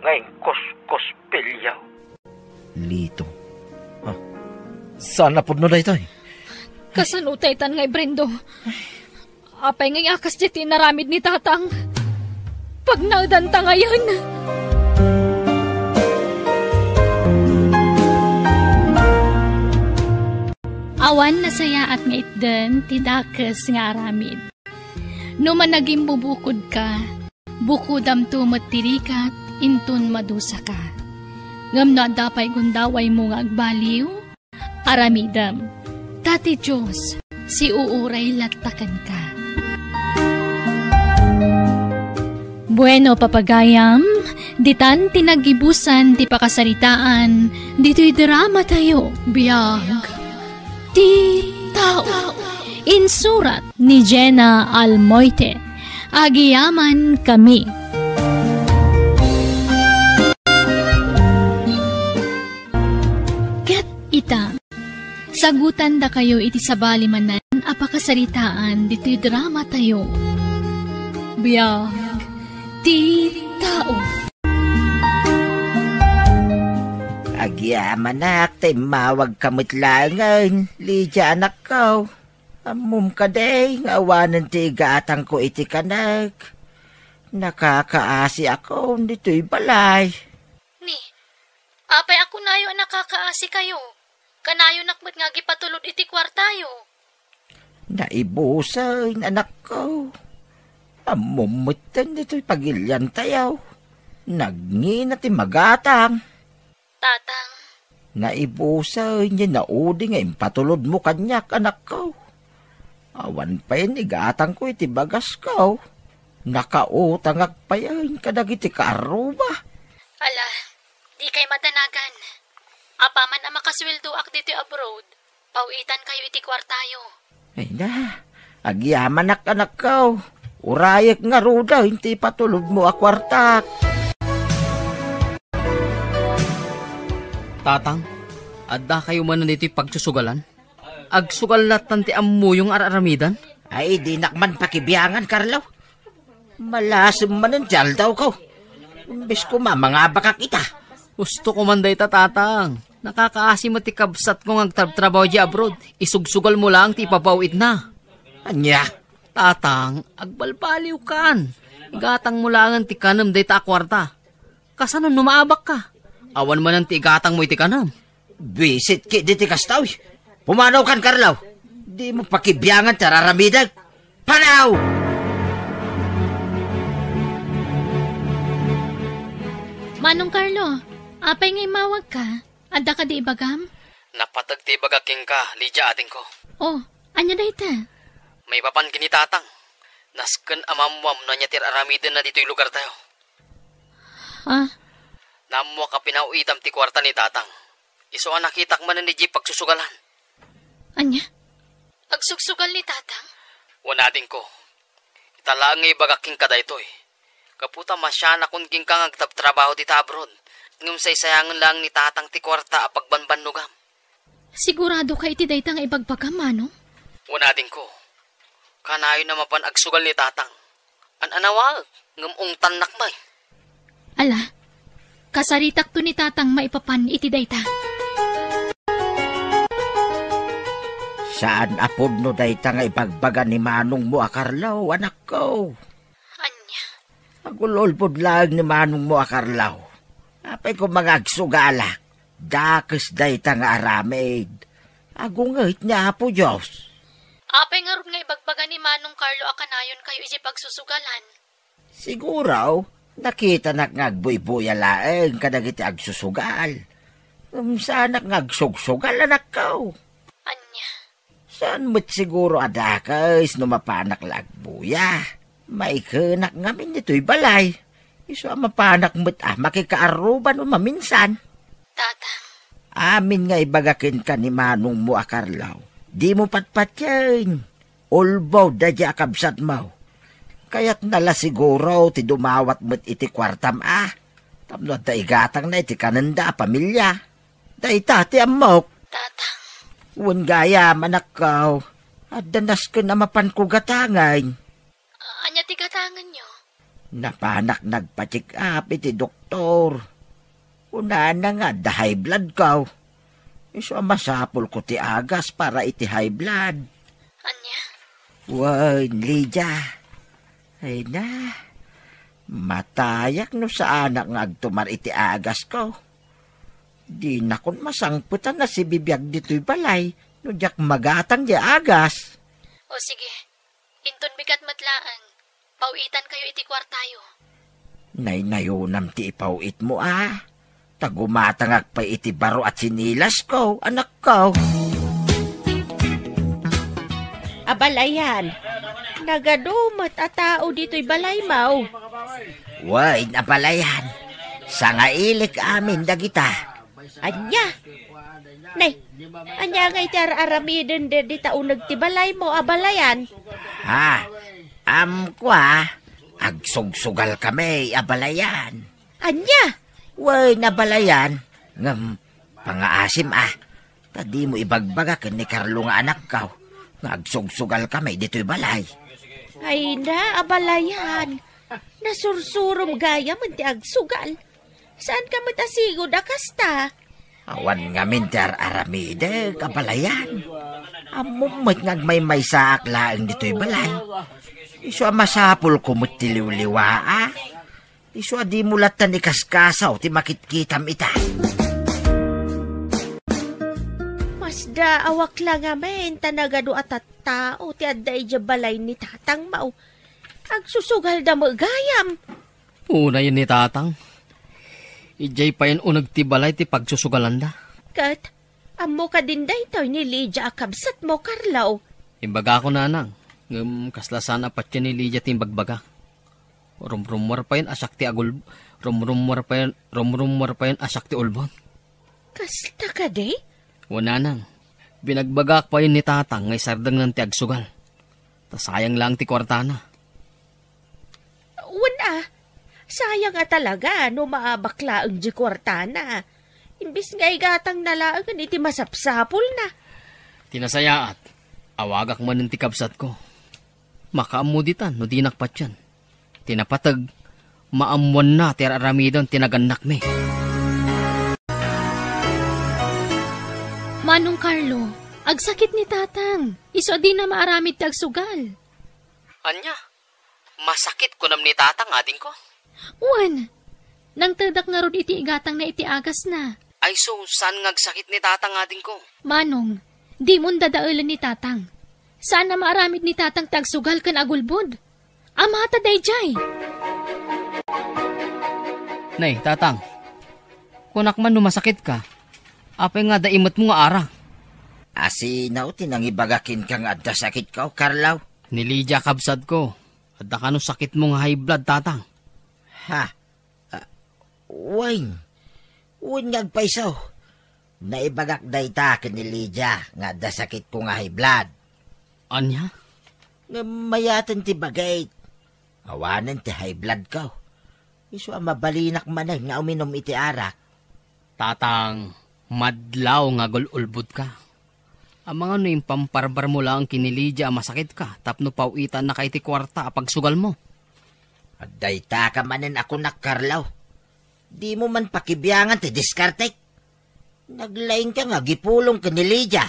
nga inkuskuspilyo. Lito. Ah, saan a pudno daytoy? Kasano taytan nga ibrendo? Apay ngay a kasdiay ti inaramid ni Tatang? Pagnaedanta ngayen. Awan nasayaat nga itden ti dakes nga aramid. No managimbubukodka, bukodamto met ti rigat inton madusaka. Ngem no adda pay gundawaymo nga agbaliw, aramidem, ta ti Dios siuuray latta kenka. Bueno, papagayam, ditan ti naggibusan ti pakasaritaan ditoy drama tayo. Biag ti tao. Insurat ni Jenna Almoite. Agiyaman kami. Ket ita, sagutandakayo iti sabali manen a pakasaritaan ditoy drama tayo. Biag ti tao. Agyamanak ta immawagka met laengen, Lydia, anakko. Ammom kadi nga awanen ti igatangko iti kanek. Nakakaasiakon ditoy balay. Ni, Apay a kunayo a nakakaasikayo? Kanayonak met nga agipatulod iti kuartayo. Naibusen, anakko. Ammom metten ditoy pagiliantayo. Nagngina ti magatang. Tatang. Naibusen, naudi nga impatulodmo kaniak, anakko. Awan pay igatangko iti bagasko. Nakautangak pay kadagiti kaarruba. Ala, dikay madanagan. Apaman a makasueldoak ditoy abroad, pawitankayo iti kuartayo. Ay na, agyamanak, anakko. Urayek ngaruden ti ipatulodmo a kuartak. Tatang, addakayo manen ditoy pagsusugalan? Agsugal lattan ti ammoyo nga ar-aramidan? Ay, dinak man pakibiangan, Carlo. Malasem manen ti aldawko. Imbes koma, mangabakak ita. Husto ko man dayta, Tatang. Nakakaasi met ti kabsatko nga agtrabtrabaho idiay abroad. Isugsugalmo laeng ti ipapawitna. Ania? Tatang, agbalbaliwkan. Igatangmo laengen ti kanem dayta a kuarta. Kasano no maabakka? Awan manen ti igatangmo iti kanem. Buisit ketdi ti kasta, uy. Pumanawkan, Carlo. Dimo pakibiangan ti ar-aramidek. Panaw! Manong Carlo, apay nga immawagka? Adda kadi ibagam? Napateg ti ibagak kenka, Lydia, adingko. Oh, ania dayta? Maipapan ken ni Tatang. Nasken a mammuam no ania ti ar-aramidenna ditoy lugartayo. Ha? Naammoak a pinawitam ti kuarta ni Tatang. Isu a nakitak manen idiay pagsusugalan. Ania? Agsugsugal ni Tatang? Wen, adingko. Ita laeng nga ibagak kenka daytoy. Gapu ta masianakon kenka nga agtrabtrabaho dita abroad, ngem saysayangen laeng ni Tatang ti kuarta a pagbanbannogam. Siguradoka iti dayta nga ibagbagam, Manong? Wen, adingko. Kanayon a mapan agsugal ni Tatang. An-anawaek, ngem ungtannak met. Ala, kasaritakto ni Tatang maipapan iti dayta. Saan a pudno dayta nga ibagbaga ni manongmo a Carlo, anakko. Ania? Agul-ulbod laeng ni manongmo a Carlo. Apay koma nga agsugalak? Dakes dayta nga aramid. Agunget ni Apo Dios. Apay ngarud nga ibagbaga ni Manong Carlo a kanayonkayo iti pagsusugalan? Siguro, nakitanak nga agbuybuya laeng kadagiti agsusugal. Ngem saanak nga agsugsugal, anakko. Ania? Saan met siguro a dakes no mapanak la agbuya. Maikenak ngamin ditoy balay. Isu a mapanak met a makikaarruba no maminsan. Tatang. Amin nga ibaga kenka ni manongmo a Carlo, dimo patpatien. Ulbod daydiay a kabsatmo. Kayatna la siguro ti dumawat met iti kuartam a. Tapno adda igatangna iti kanenda a pamilia. Dayta ti ammok. Tatang. Wen gayam, anakko. Adda nasken a mapanko gatangen. A-, ania ti gatangenyo? Napanak nagpa-check up iti doktor. Kunana nga adda high blood ko. Isu a masapulko ti agas para iti high blood. Ania? Wen, Lydia. Ay na. Matayak no saanak nga agtumar iti agasko. Dinakon masangpetan a sibibiag ditoy balay no diak magatang diay agas. O sige, inton bigat met laeng, pawitankayo iti kuartayo. Naynayonam ti ipawitmo a. Ta gumatangak pay iti baro a tsinilasko, anakko. Abalayan, nagadu met a tao ditoy balaymo. Wen, abalayan, sangailik amin dagita. Ania? Nay, ania ngay ti ar-aramiden dita uneg ti balaymo, abalayan? Ha, amko a, agsugsugal kami, abalayan. Ania? Wen, abalayan, ngem pangaasim a, ta dimo ibagbaga ken ni Carlo nga anakko nga agsugsugal kami ditoy balay. Ay na, abalayan. Nasursurom gayam ti agsugal. Saanka met a sigud a kasta? Awan ngamin ti ar-aramidek, abalayan. Ammom met nga agmaymaysaak laeng ditoy balay. Isu a masapulko met ti liwliwaa. Isu a dimo lattan ikaskasaw ti makitkitam ita. Kasda awak la ngamin ta nagadu a tattao ti adda idiay balay ni tatangmo. Agsusugalda met gayam. Unayen ni tatang. Idiay payen uneg ti balay ti pagsusugalanda. Ket, ammo kadin daytoy ni Lydia a kabsatmo, Carlo? Imbagako, nanang, ngem kasla saan a patien ni Lydia ti imbagbagak. Rumrummuar payen a siak ti agul-, rumrummuar payen, rumrummuar payen a siak ti ulbod. Kasta kadi? Wen, nanang, binagbagak payen ni tatang nga isardengnan ti agsugal. Ta sayang lang ti kuartana. Wen a, sayang a talaga no maabak laeng di kuartana. Imbes nga igatangna laeng iti masapsapulna. Ti nasayaat, awagak manen ti kabsatko. Makaammo ditan no dinak patien. Ti napateg, maammoanna ti ar-aramiden ti nagannakmi. Manong Carlo, agsakit ni tatang. Isu a dina maaramid ti agsugal. Ania? Masakit kunam ni tatang, adingko? Wen, nangtedak ngarud iti igatangna iti agasna. Ay, so, saan nga agsakit ni tatang, adingko? Manong, dimon dadaelen ni tatang. Saan a maaramid ni tatang ti agsugal ken agulbod. Amata daydiay. Nay, tatang, kunak man no masakitka, apay nga adda imetmo nga arak? Asino ti nangibaga kenka nga adda sakitko, Carlo? Ni Lydia, kabsatko. Adda kano sakitmo nga high blood, tatang? Ha? Ah, wen. Wen nga agpayso. Naibagak dayta ken ni Lydia nga adda sakitko nga high blood. Ania? Ngem mayaten ti bagik. Awanen ti high bloodko. Isu a mabalinak manen nga uminum iti arak. Tatang, madlaw nga agul-ulbodka. Amangan no impamparbarmo laeng ken ni Lydia a masakitka tapno paw-itannaka iti kuarta a pagsugalmo. Adda itaka manen a kunak, Carlo. Dimo man pakibiangan ti diskartek. Naglaingka nga agipulong ken ni Lydia.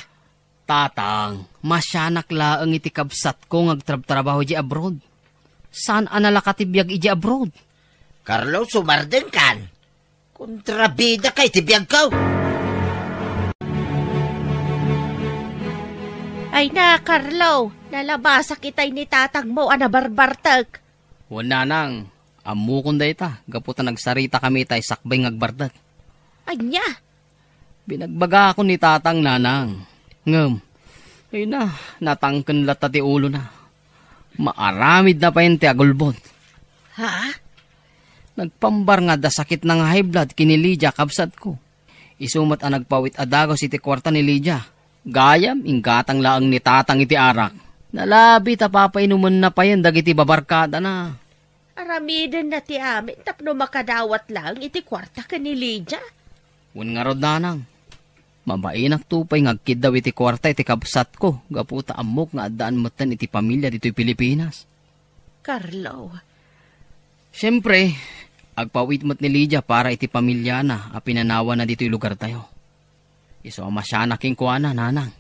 Tatang, masianak laeng iti kabsatko nga agtrabtrabaho idiay abroad. Saan a nalaka ti biag idiay abroad? Carlo, sumardengkan. Kontrabidaka iti biagko. Ay na, Carlo, nalabasak itay ni tatangmo a nabarbartek. Wen, nanang, ammokon dayta, gapu ta nagsaritakami itay sakbay nga agbartek. Ania? Binagbagakon ni tatang, nanang. Ngem, ay na, natangken latta ti ulona. Maaramidna payen ti agulbod. Ha? Nagpambar nga adda sakitna nga high blood ken ni Lydia, kabsatko. Isu met a nagpawit a dagus iti kuarta ni Lydia. Gayam, inggatang laeng ni tatang iti arak. Nalabi ta papainomenna payen dagiti babarkadana. Aramidenna ti amin tapno makadawat laeng iti kuarta ken ni Lydia. Wen ngarud, nanang, mabainakto pay nga agkiddaw iti kuarta iti kabsatko gapu ta ammok nga addaan metten iti pamilia ditoy Pilipinas. Carlo. Siempre, agpawit met ni Lydia para iti pamiliana a pinanawanna ditoy lugartayo. Isu a masianak kenkuana, nanang.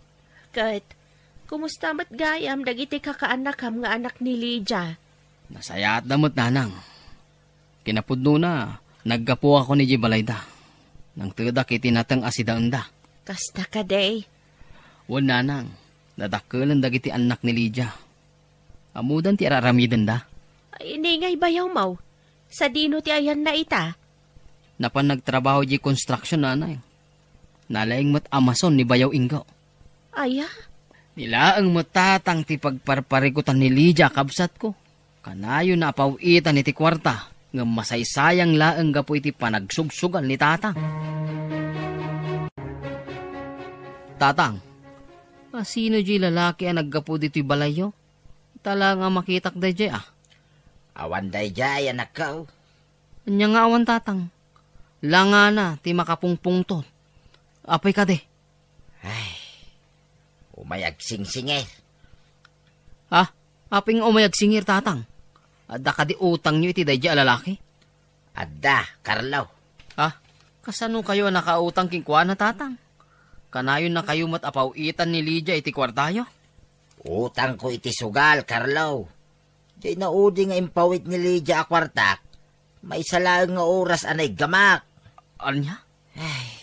Ket, kumusta met gayam dagiti kakaannakam nga anak ni Lydia? Nasayaatda met, nanang. Kinapudnona, naggapuakon idiay balayda. Nangtedak iti nateng a sidaenda. Kasta kadi? Wen, nanang, nadakelen dagiti annak ni Lydia. Ammodan ti ar-aramidenda. Ay, ni ngay bayawmo. Sadino ti ayanna ita? Napan nagtrabaho idiay construction, nanay. Nalaing met a mason ni bayaw Ingo. Aya? Ni laeng met tatang ti pagparparikutan ni Lydia, kabsatko. Kanayon a paw-itan iti kuarta, ngem masaysayang laeng gapu iti panagsugsugal ni tatang. Tatang, asino diay lalaki a naggapu ditoy balayyo? Ita la nga makitak daydiay, a. Awan daydiay, anakko. Ania nga awan, tatang? Langana ti makapungpungtot. Apay kadi? Ay, umay agsingsingir. Ah, apay nga umay agsingir, tatang? Adda kadi utangyo iti daydiay a lalaki? Adda, Carlo. Ah, kasano kayo a nakautang kenkuana, tatang? Kanayonnakayo met a paw-itan ni Lydia iti kuartayo? Utangko iti sugal, Carlo. Diay naudi nga impawit ni Lydia a kuartak, maysa laeng nga oras a naiggamak. Ania? Ay,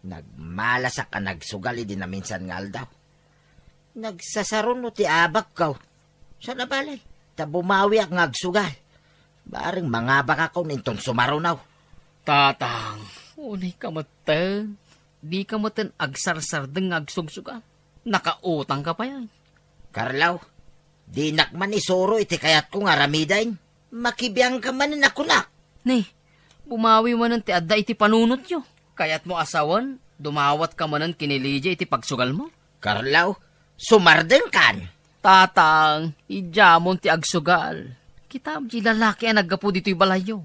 Nagmalasak a nagsugal idi naminsan nga aldaw. Nagsasaruno ti abakko. Saan a bale, ta bumawiak nga agsugal. Bareng mangabakakon inton sumaruno. Tatang, unay ka metten. Di ka metten agsarsardeng nga agsugsugal. Nakautang ka pay. Carlo, dinak man isuro iti kayatko nga aramiden. Makibiangka manen a kunak. Ni, bumawi manen ti adda iti panunotyo. Kayatmo a sawen, dumawatka manen ken ni Lydia iti pagsugalmo? Carlo, sumardengkan. Tatang, idiamon ti agsugal. Kitam, di lalaki a naggapu ditoy balayyo.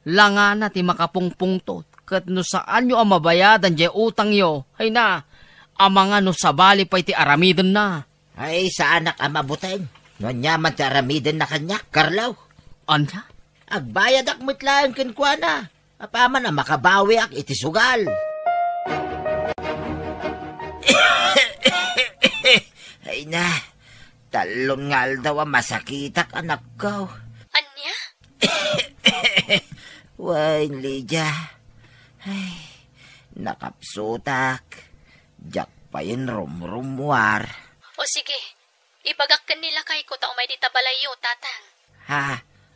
Langana ti makapungpungtot, ket no saanyo a mabayadan diay utangyo, hayna, amangan no sabali pay ti aramidenna. Ay, saanak a mabuteng. No ania man ti aramidenna kaniak, Carlo. Ania? Agbayadak met laeng kenkuana. Apaman a makabawiak iti sugal. Ay na, tallon nga aldaw a masakitak, anakko. Ania? Wen, Lydia. Ay, nakapsutak. Diak payen rumrumuar. O sige, ibagak ken ni lakayko ta umay dita balayyo, Tatang. Ha?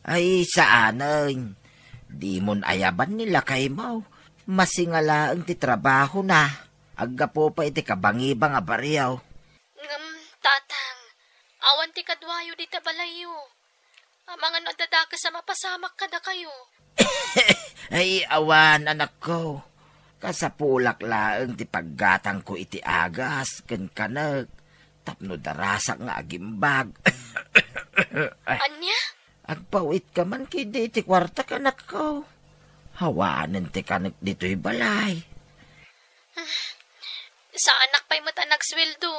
Ay, saanen. Dimon ayaban ni lakaymo. Masinga laeng ti trabahona. Aggapu pay iti kabangibang a barrio. Ngem, Tatang, awan ti kaduayo dita balayyo. Amangan no adda dakes a mapasamak kadakayo. Ay, awan, anakko. Kasapulak laeng ti paggatangko iti agas ken kanek tapno darasak nga agimbag. Ay, ania? Agpawitka man ketdi iti kuartak, anakko. Awanen ti kanek ditoy balay. Saanak pay met a nagsueldo.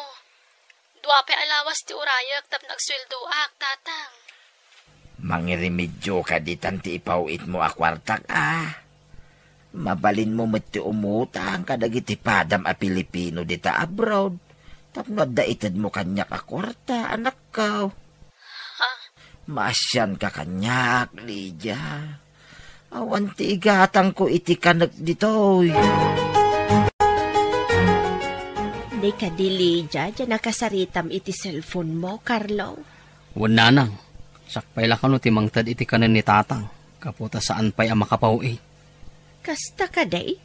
Dua pay a lawas ti urayek tapno agsueldoak, Tatang. Mangirimedyo kaditan ti ipaw-itmo a kuartak, a. Mabalinmo met ti umutang kadagiti padam a Pilipino dita abroad tapno adda itedmo kaniak a kuarta, anakko. Ha? Maasianka kaniak, Lydia. Awan ti igatangko iti kanek ditoy. Di kadi, Lydia, diay nakasaritam iti cellphone mo, Carlo? Wen, nanang. Siak pay la kano ti mangted iti kanen ni tatang, gapu ta saan pay a makapaw-it. Kasta kadi?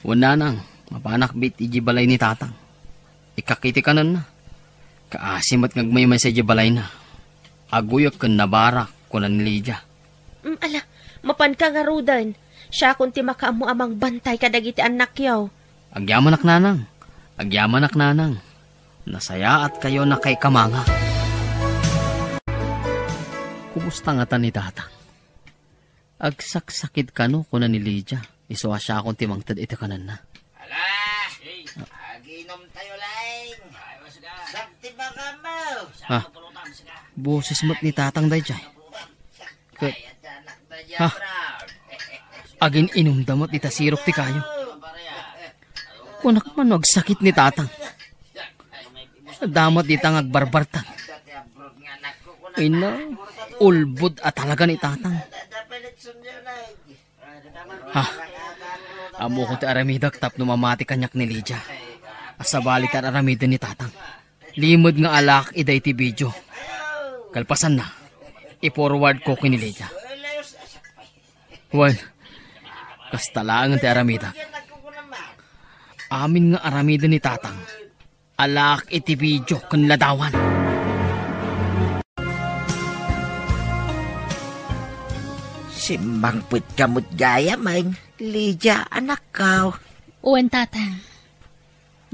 Wen, nanang, mapanak met idiay balay ni tatang. Ikkak iti kanenna. Kaasi met nga agmaymaysa idiay balayna. Aguyek ken nabarak, kuna ni Lydia. Mm, ala, mapanka ngaruden. Siakon ti makaammo a mangbantay kadagiti annakyo. Agyamanak, nanang. Agyamanak, nanang. Nasayaatkayo a kaikamangak. Kumusta ngata ni tatang? Agsaksakit kano, kuna ni Lydia. Isu a siakon ti mangted iti kanenna. Ala, aginom tayo laeng. Sak ti bakam mo. Ha? Boses met ni tatang daydiay. Ket, ha? Agin-inumda met ita sirok ti kayo. Kunak man no agsakit ni tatang. Adda met dita nga agbarbartag. Ay na, ulbod a talaga ni tatang. Ha? Ammokon ti aramidek tapno mamati kaniak ni Lydia. A sabali ti ar-aramiden ni tatang. Limed nga alaak ida iti video. Kalpasanna, i-forward ko ken ni Lydia. Wen, kasta laengen ti aramidek. Amin nga aramiden ni tatang, alaak iti video ken ladawan. Simmangpetka met gayamen, Lydia, anakko. Wen, tatang.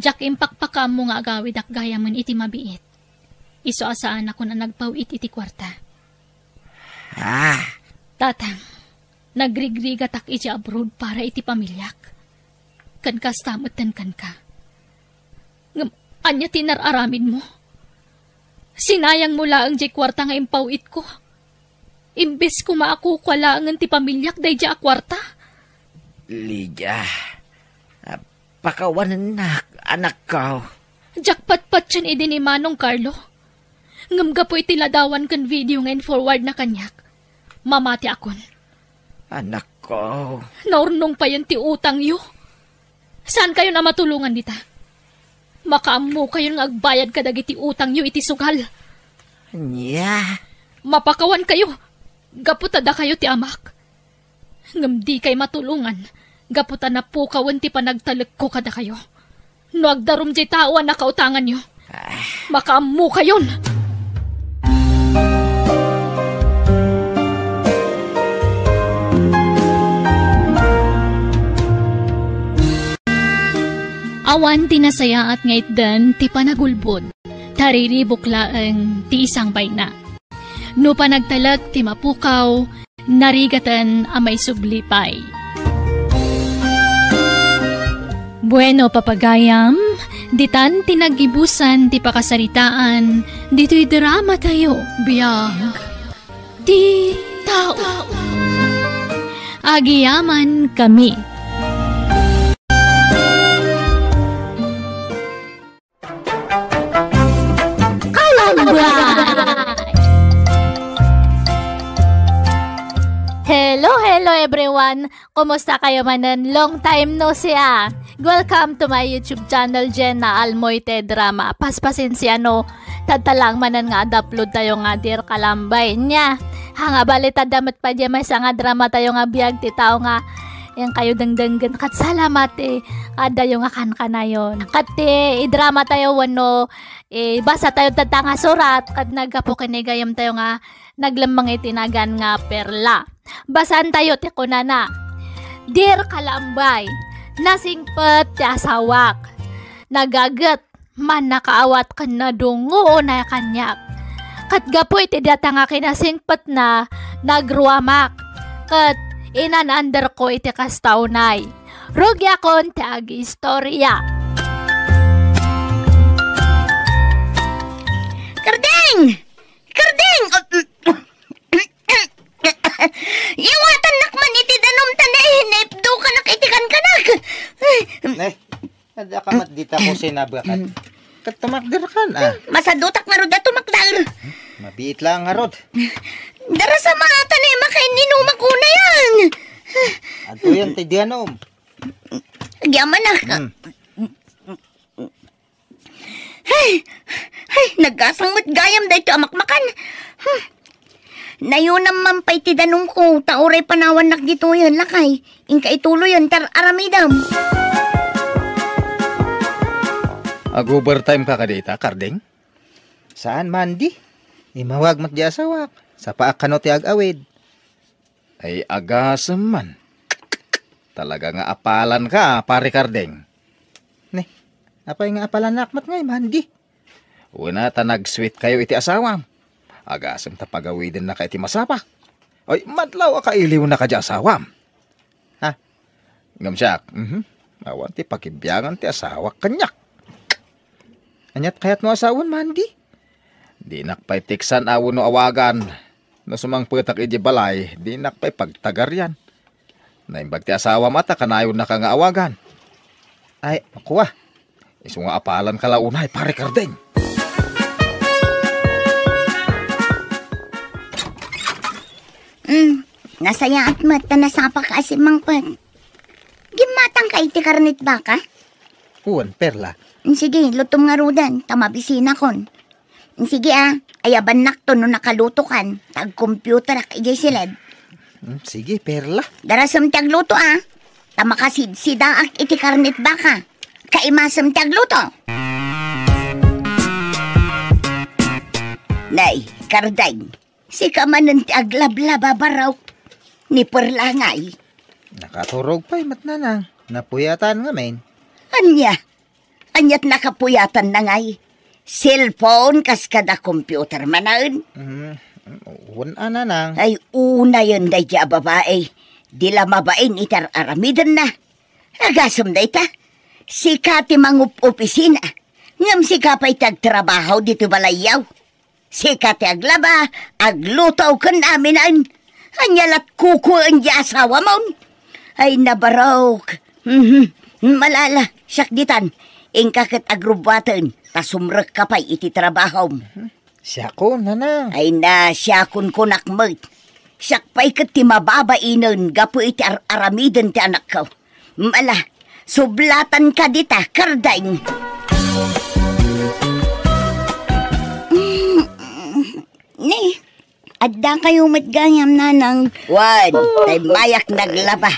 Diak impakpakaammo nga agawidak gayamen iti mabiit. Isu a saanakon a nagpaw-it iti kuarta. Ah. Tatang, nagrigrigatak iti abroad para iti pamiliak. Ken kasta metten kenka. Ngem ania ti inar-aramidmo? Sinayangmo laeng diay kuarta nga impaw-itko. Imbes koma a kukua laengen ti pamiliak daydiay a kuarta. Lydia, ah, pakawanennak, anakko. Diak patpatien idi ni Manong Carlo. Ngem gapu iti ladawan ken video nga in-forwardna kaniak, mamatiakon. Anakko. Naurnong payen ti utangyo. Saankayon a matulongan dita. Makaammokayon nga agbayad kadagiti utangyo iti sugal. Ania? Mapakawankayo gapu ta dakayo ti amak. Ngem dikay matulongan gapu ta napukawen ti panagtalekko kadakayo. No agdarum diay tao a nakautanganyo, makaammokayon. Awan ti nasayaat nga itdan ti panagulbod, tariribuk laeng ti isangbayna. No panagtalek ti mapukaw, narigaten a maisubli pay. Bueno, papagayam, ditan ti naggibusan ti pakasaritaan ditoy drama tayo. Biag ti tao. Agiyaman kami. Kalambuan! Hello, hello everyone! Kumusta kayo manen? Long time no see, ah! Welcome to my YouTube channel, Jenna Almoite Drama. Paspasensia no, tadta lang manen nga ad-upload tayo nga Dear Kalambay. Nia, ha nga balita damet pa di may nga drama tayo nga biag ti tao nga yan kayo dengdenggen. Kat salamat eh, adayo nga kankanayon. Kat ti idrama tayo wenno, eh, basa tayo tatta nga surat, kat naggapu ken ni gayam tayo nga naglemmeng iti nagan nga perla. Basaan tayo ti kunana, Dear Kalambay, nasingpet ti asawak. Nagaget, mannakaawat ken nadungngoon a kaniak. Ket gapu iti data nga kinasingpetna, nagruamak, ket inan-anderko iti kasta unay. Rugiakon ti agiistoria. Kardeng! Kardeng! Iwatannak man iti danum ta naipdukanak iti kankanak. Ne, adda ka met dita ko sinabakat. Ket tumakderkan, ah. Masadutak ngarud a tumakder. Mabiit lang ngarud. Darasam a ta ne, makaininuma ko na yan. Adtoyen ti danum. Agyamanak. Hmm. Ay, ay, nagasang met gayam daytoy a makmakan. Hmm. Nayunam man pay ti danumko, ta uray panawannak ditoyen, lakay. Inka ituloyen, tar-aramidem. Ag-overtime ka kadita, Kardeng? Saan, Mandy? Imawag met di asawak. Sapaak kano ti ag-awid. Ay, agasem man. Talaga nga apalanka, Pare Kardeng. Ne, apay nga apalannak met ngay, Mandy? Una ta nag-sweet kayo iti asawam. Agasem ta pagawidennaka iti masapa. Ay, madlaw a kailiwna kadi asawam. Ha? Ngem siak, mhm. Awan ti pakibiangan ti asawak kaniak. Aniat kayat no asawen, Mandy? Dinak pay tiksan a wenno awagan. No sumangpetak idiay balay, dinak pay pagtagarian. Naimbag ti asawam a ta kanayonnaka nga awagan. Ay, makua. Isu nga apalanka la unay, Pare Kardeng. Mm, nasayaat met ta nasapaka a simmangpet. Gimmatangka iti karnit baka? Wen, Perla. Mm, sige, lutom ngaruden, ta mabisinakon. Mm, sige, ah, ayabannakto no nakalutokan, ta agcomputerak idiay siled. Mm, sige, Perla. Darasem ti agluto, ah. Ta makasidsidaak iti karnit baka. Kaimasem ti agluto. Nay, Kardeng, sika manen ti aglablaba, barok. Ni Perla ngay. Nakaturog pay met, Nanang. Napuyatan ngamin. Ania? Aniat nakapuyatanna ngay? Cellphone kas kada computer manen? Mm, wen a, Nanang. Ay, unayen daydi a babai. Di la mabain iti ar-aramidenna. Agasem dayta. Sika ti mangup-opisina. Ngem sika pay ti agtrabaho ditoy balayyo. Sika ti aglaba, agluto ken aminen. Ania lat kukueen di asawamon? Ay, nabarok. Mhm. Malala, siak ditan. Inka ket agrubbuaten, ta sumrekka pay iti trabahom. Siakon, Nanang. Ay na, siakon kunak met. Siak pay ket ti mababainen gapu iti ar-aramiden ti anakko. Mala, Sublatan ka dita, Kardeng. Mm, ni, adda kayo met gayam, Nanang. Wen, tay mayak naglaba.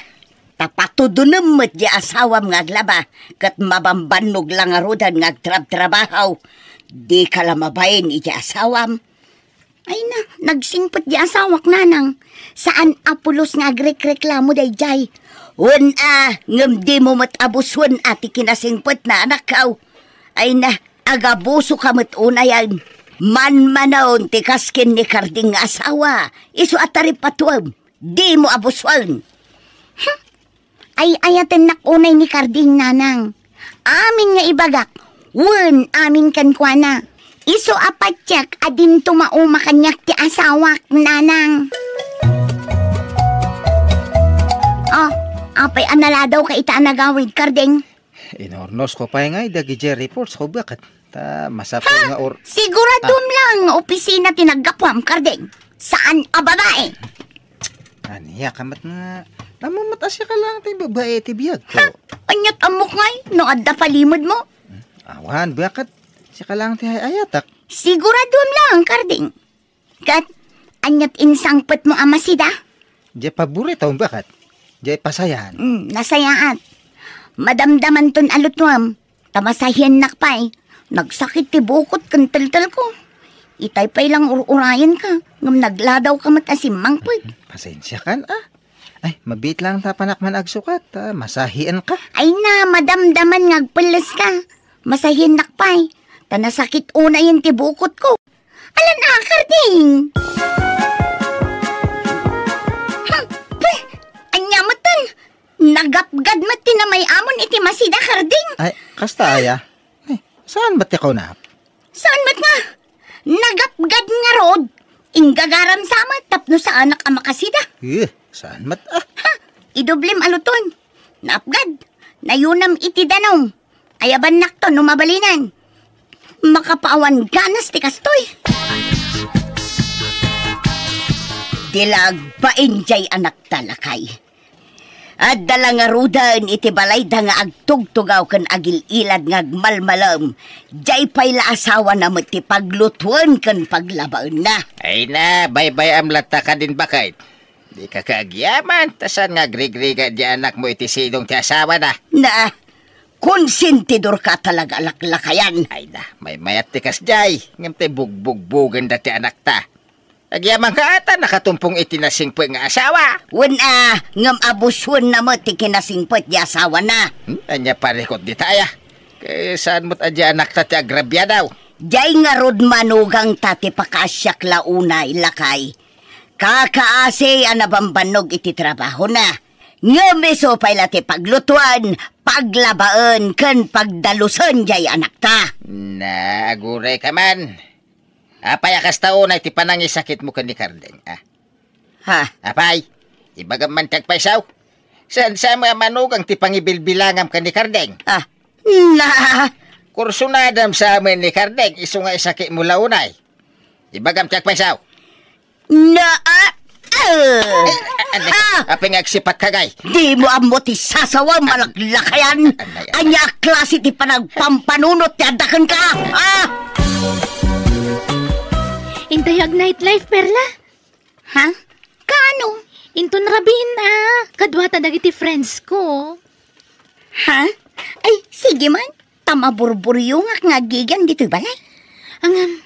Ta patudonem met di asawam nga aglaba, ket mabambannog la ngaruden nga agtrabtrabaho. Di ka la mabain iti asawam. Ay na, nagsingpet di asawak, Nanang. Saan a pulos nga agrekreklamo daydiay. Wen a, ngem dimo met abusuen a ti kinasingpetna, anakko. Ay na, agabuso ka met unayen. Manmanon ti kas ken ni Karding nga asawa. Isu a taripatuem. Dimo abusuen. Ay-ayatennak unay ni Karding, Nanang. Amin nga ibagak, wen amin kenkuana. Isu a patiek a dinto mauma kaniak ti asawak, Nanang. Oh, apay a naladaw ka ita a nagawid, Karding? Inurnos ko pay ngay dagiti reports ko, baket. Ta masapul nga or- Siguraduam lang nga opisina ti naggapuam, Karding. Saan a babae? Ania ka met nga, ammom met a sika lang ti babae ti biagko. Ha? Aniat ammok ngay no adda palimedmo? Awan, baket. Sika lang ti ay-ayatek. Siguraduam lang, Karding. Ket, aniat insangpetmo a masida? Diay paborito, baket. Diay pasayan. Hmm, nasayaat. Madamdamanton a lutuam. Ta masahiennak pay, nagsakit ti bukot ken teltelko. Itay pay lang ur-urayenka, ngem nagladaw ka met a simmangpet. Pasensiakan, a. Ay, mabiit lang ta panak man agsukat, ta masahienka. Ay na, madamdaman nga agpelleska. Masahiennak pay, ta nasakit unayen ti bukotko. Alan a, Karding! Hmm, pwe, ania metten? Nagapgad met ti namay-amon iti masida, Karding. Ay, kasta aya? Ay, saan met ti kaunap? Saan met nga? Nagapgad ngarud. Inggagaram sa met tapno saanak a makasida. Eh, saan met, a? Ha? Idoblem a luton. Naapgad. Nayunam iti danum. Ayabannakto no mabalinen. Makapaawan ganas ti kastoy. Di la agbain diay anakta, lakay. Adda la ngaruden iti balayda nga agtugtugaw ken agil-ilad nga agmalmalem. Diay pay la asawana met ti paglutoen ken paglabaenna. Ay na, baybay-am latta kadin, baket. Dika kagyaman, ta saan nga agrigrigat diay anakmo iti sidong ti asawana? Na, konsentidor ka talaga, laklakayan. Ay na, maymayat ti kasdiay, ngem ti bugbugbugenda ti anakta. Agyaman ka ata nakatumpong iti nasingpet nga asawa. Wen a, ngem abusuenna met ti kinasingpet ti asawana. Hmm, ania parikot dita aya? Ket saan met a diay anakta ti agrabiadaw? Diay ngarud manugangta ti pakaasiak la unay, lakay. Kakaasi a nabambannog iti trabahona. Ngem isu pay la ti paglutoen, paglabaen, ken pagdalusen diay anakta. Na, agurayka man. Apay a kasta unay ti panangisakitmo ken ni Kardeng, a? Ha? Apay, ibagam man ti agpayso. Saan sa met a manugang ti pangibilbilangam ken ni Kardeng? Ah, na. Kursunadam sa met ni Kardeng, isu nga isakitmo la unay. Ibagam ti agpayso. Na, ah, ah. Eh, ano, ah! Apay nga agsipatka, gay? Dimo ammo ti sasawa, malaklakayan. Ano, ano? Ania a klase ti panagpampanunot ti adda kenka, ah? Intayo ag-nightlife, Perla. Ha? Kaano? Inton rabiin a, kaduata dagiti friends ko. Ha? Ay, sige man. Ta maburburyongak nga agigian ditoy balay. Ngem,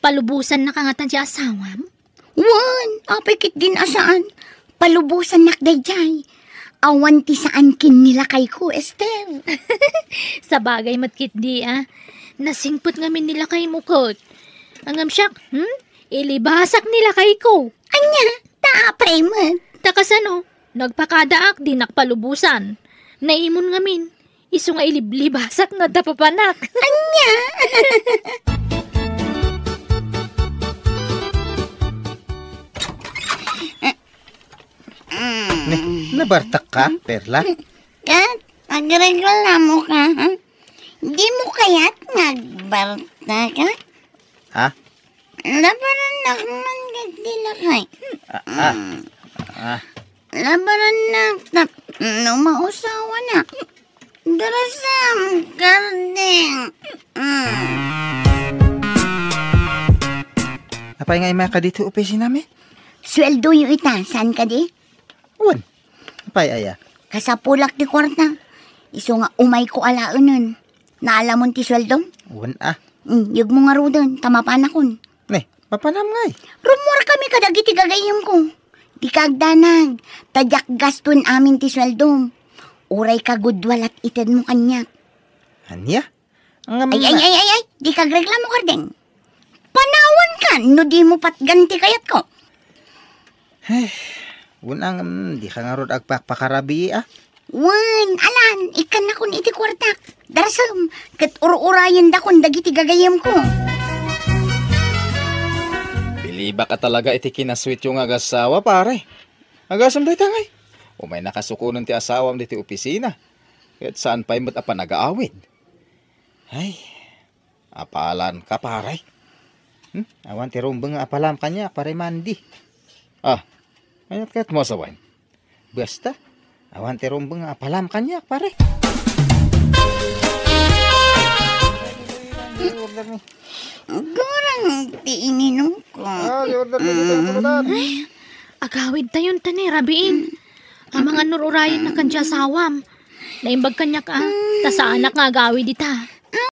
palubosannaka ngata ti asawam? Wen, apay ketdin a saan. Palubosannak daydiay. Awan ti saan ken ni lakayko, Esther. Sabagay met ketdi, a. Nasingpet ngamin ni lakaymo ket. Ngem siak, hmm? Ilibasak ni lakayko. Ania? Ta apay met? Ta kasano? Nagpakadaak, dinak palubosan. Naimon ngamin. Isu nga iliblibasak no adda papanak. Ania? Ne, nabartak ka, Perla? Kat, agreklamo ka, ha? Di mo kayat nga agbartak ka? Ha? Labarannak man ket di lakay. Ah, ah. Ah. Labarannak tap-, no mausawa na. Darasam, Karding. Mm. Apay nga immay kadi ti opisinami? Sueldoyo ita, saan kadi? Wen. Apay aya? Kasapulak ti kuarta. Isu nga umayko alaenen. Naalamon ti sueldom? Wen a. Mm, yegmo ngaruden, ta mapanakon. Ne, mapanam ngay. Rummuarkami kadagiti gagayyemko. Dika agdanag, ta diak gastoen amin ti sueldom. Uray kagudua la ti itedmo kaniak. Ania? Ngem Ay, ay, ay, ay, ay, dika agreklamo, Karding. Panawankan no dimo patgan ti kayatko. Eh, wen a ngem, dika ngarud agpakpakarabii a. Wen, alan, ikkannakon iti kuartak. Darasem, ket ur-urayendakon dagiti gagayyemko. Bilibak a talaga iti kinasuityo nga agassawa, pare. Agasem dayta ngay. Umay nakasukonen ti asawam diti opisina. Ket saan pay met a panagaawid. Ay, apalanka, pare. Hmm? Awan ti rumbeng nga apalam kaniak, pare Mandy. Ah, aniat kayatmo a sawen? Basta, awan ti rumbeng nga apalam kaniak, pare. Order ni. Gurang ti ininumko. Ah, di order ni, di order ni. Ay, agawid tayon ta ni, rabiin. Amangan ur-urayennak ken ti asawam. Naimbag kaniak a, ta saanak nga agawid ita.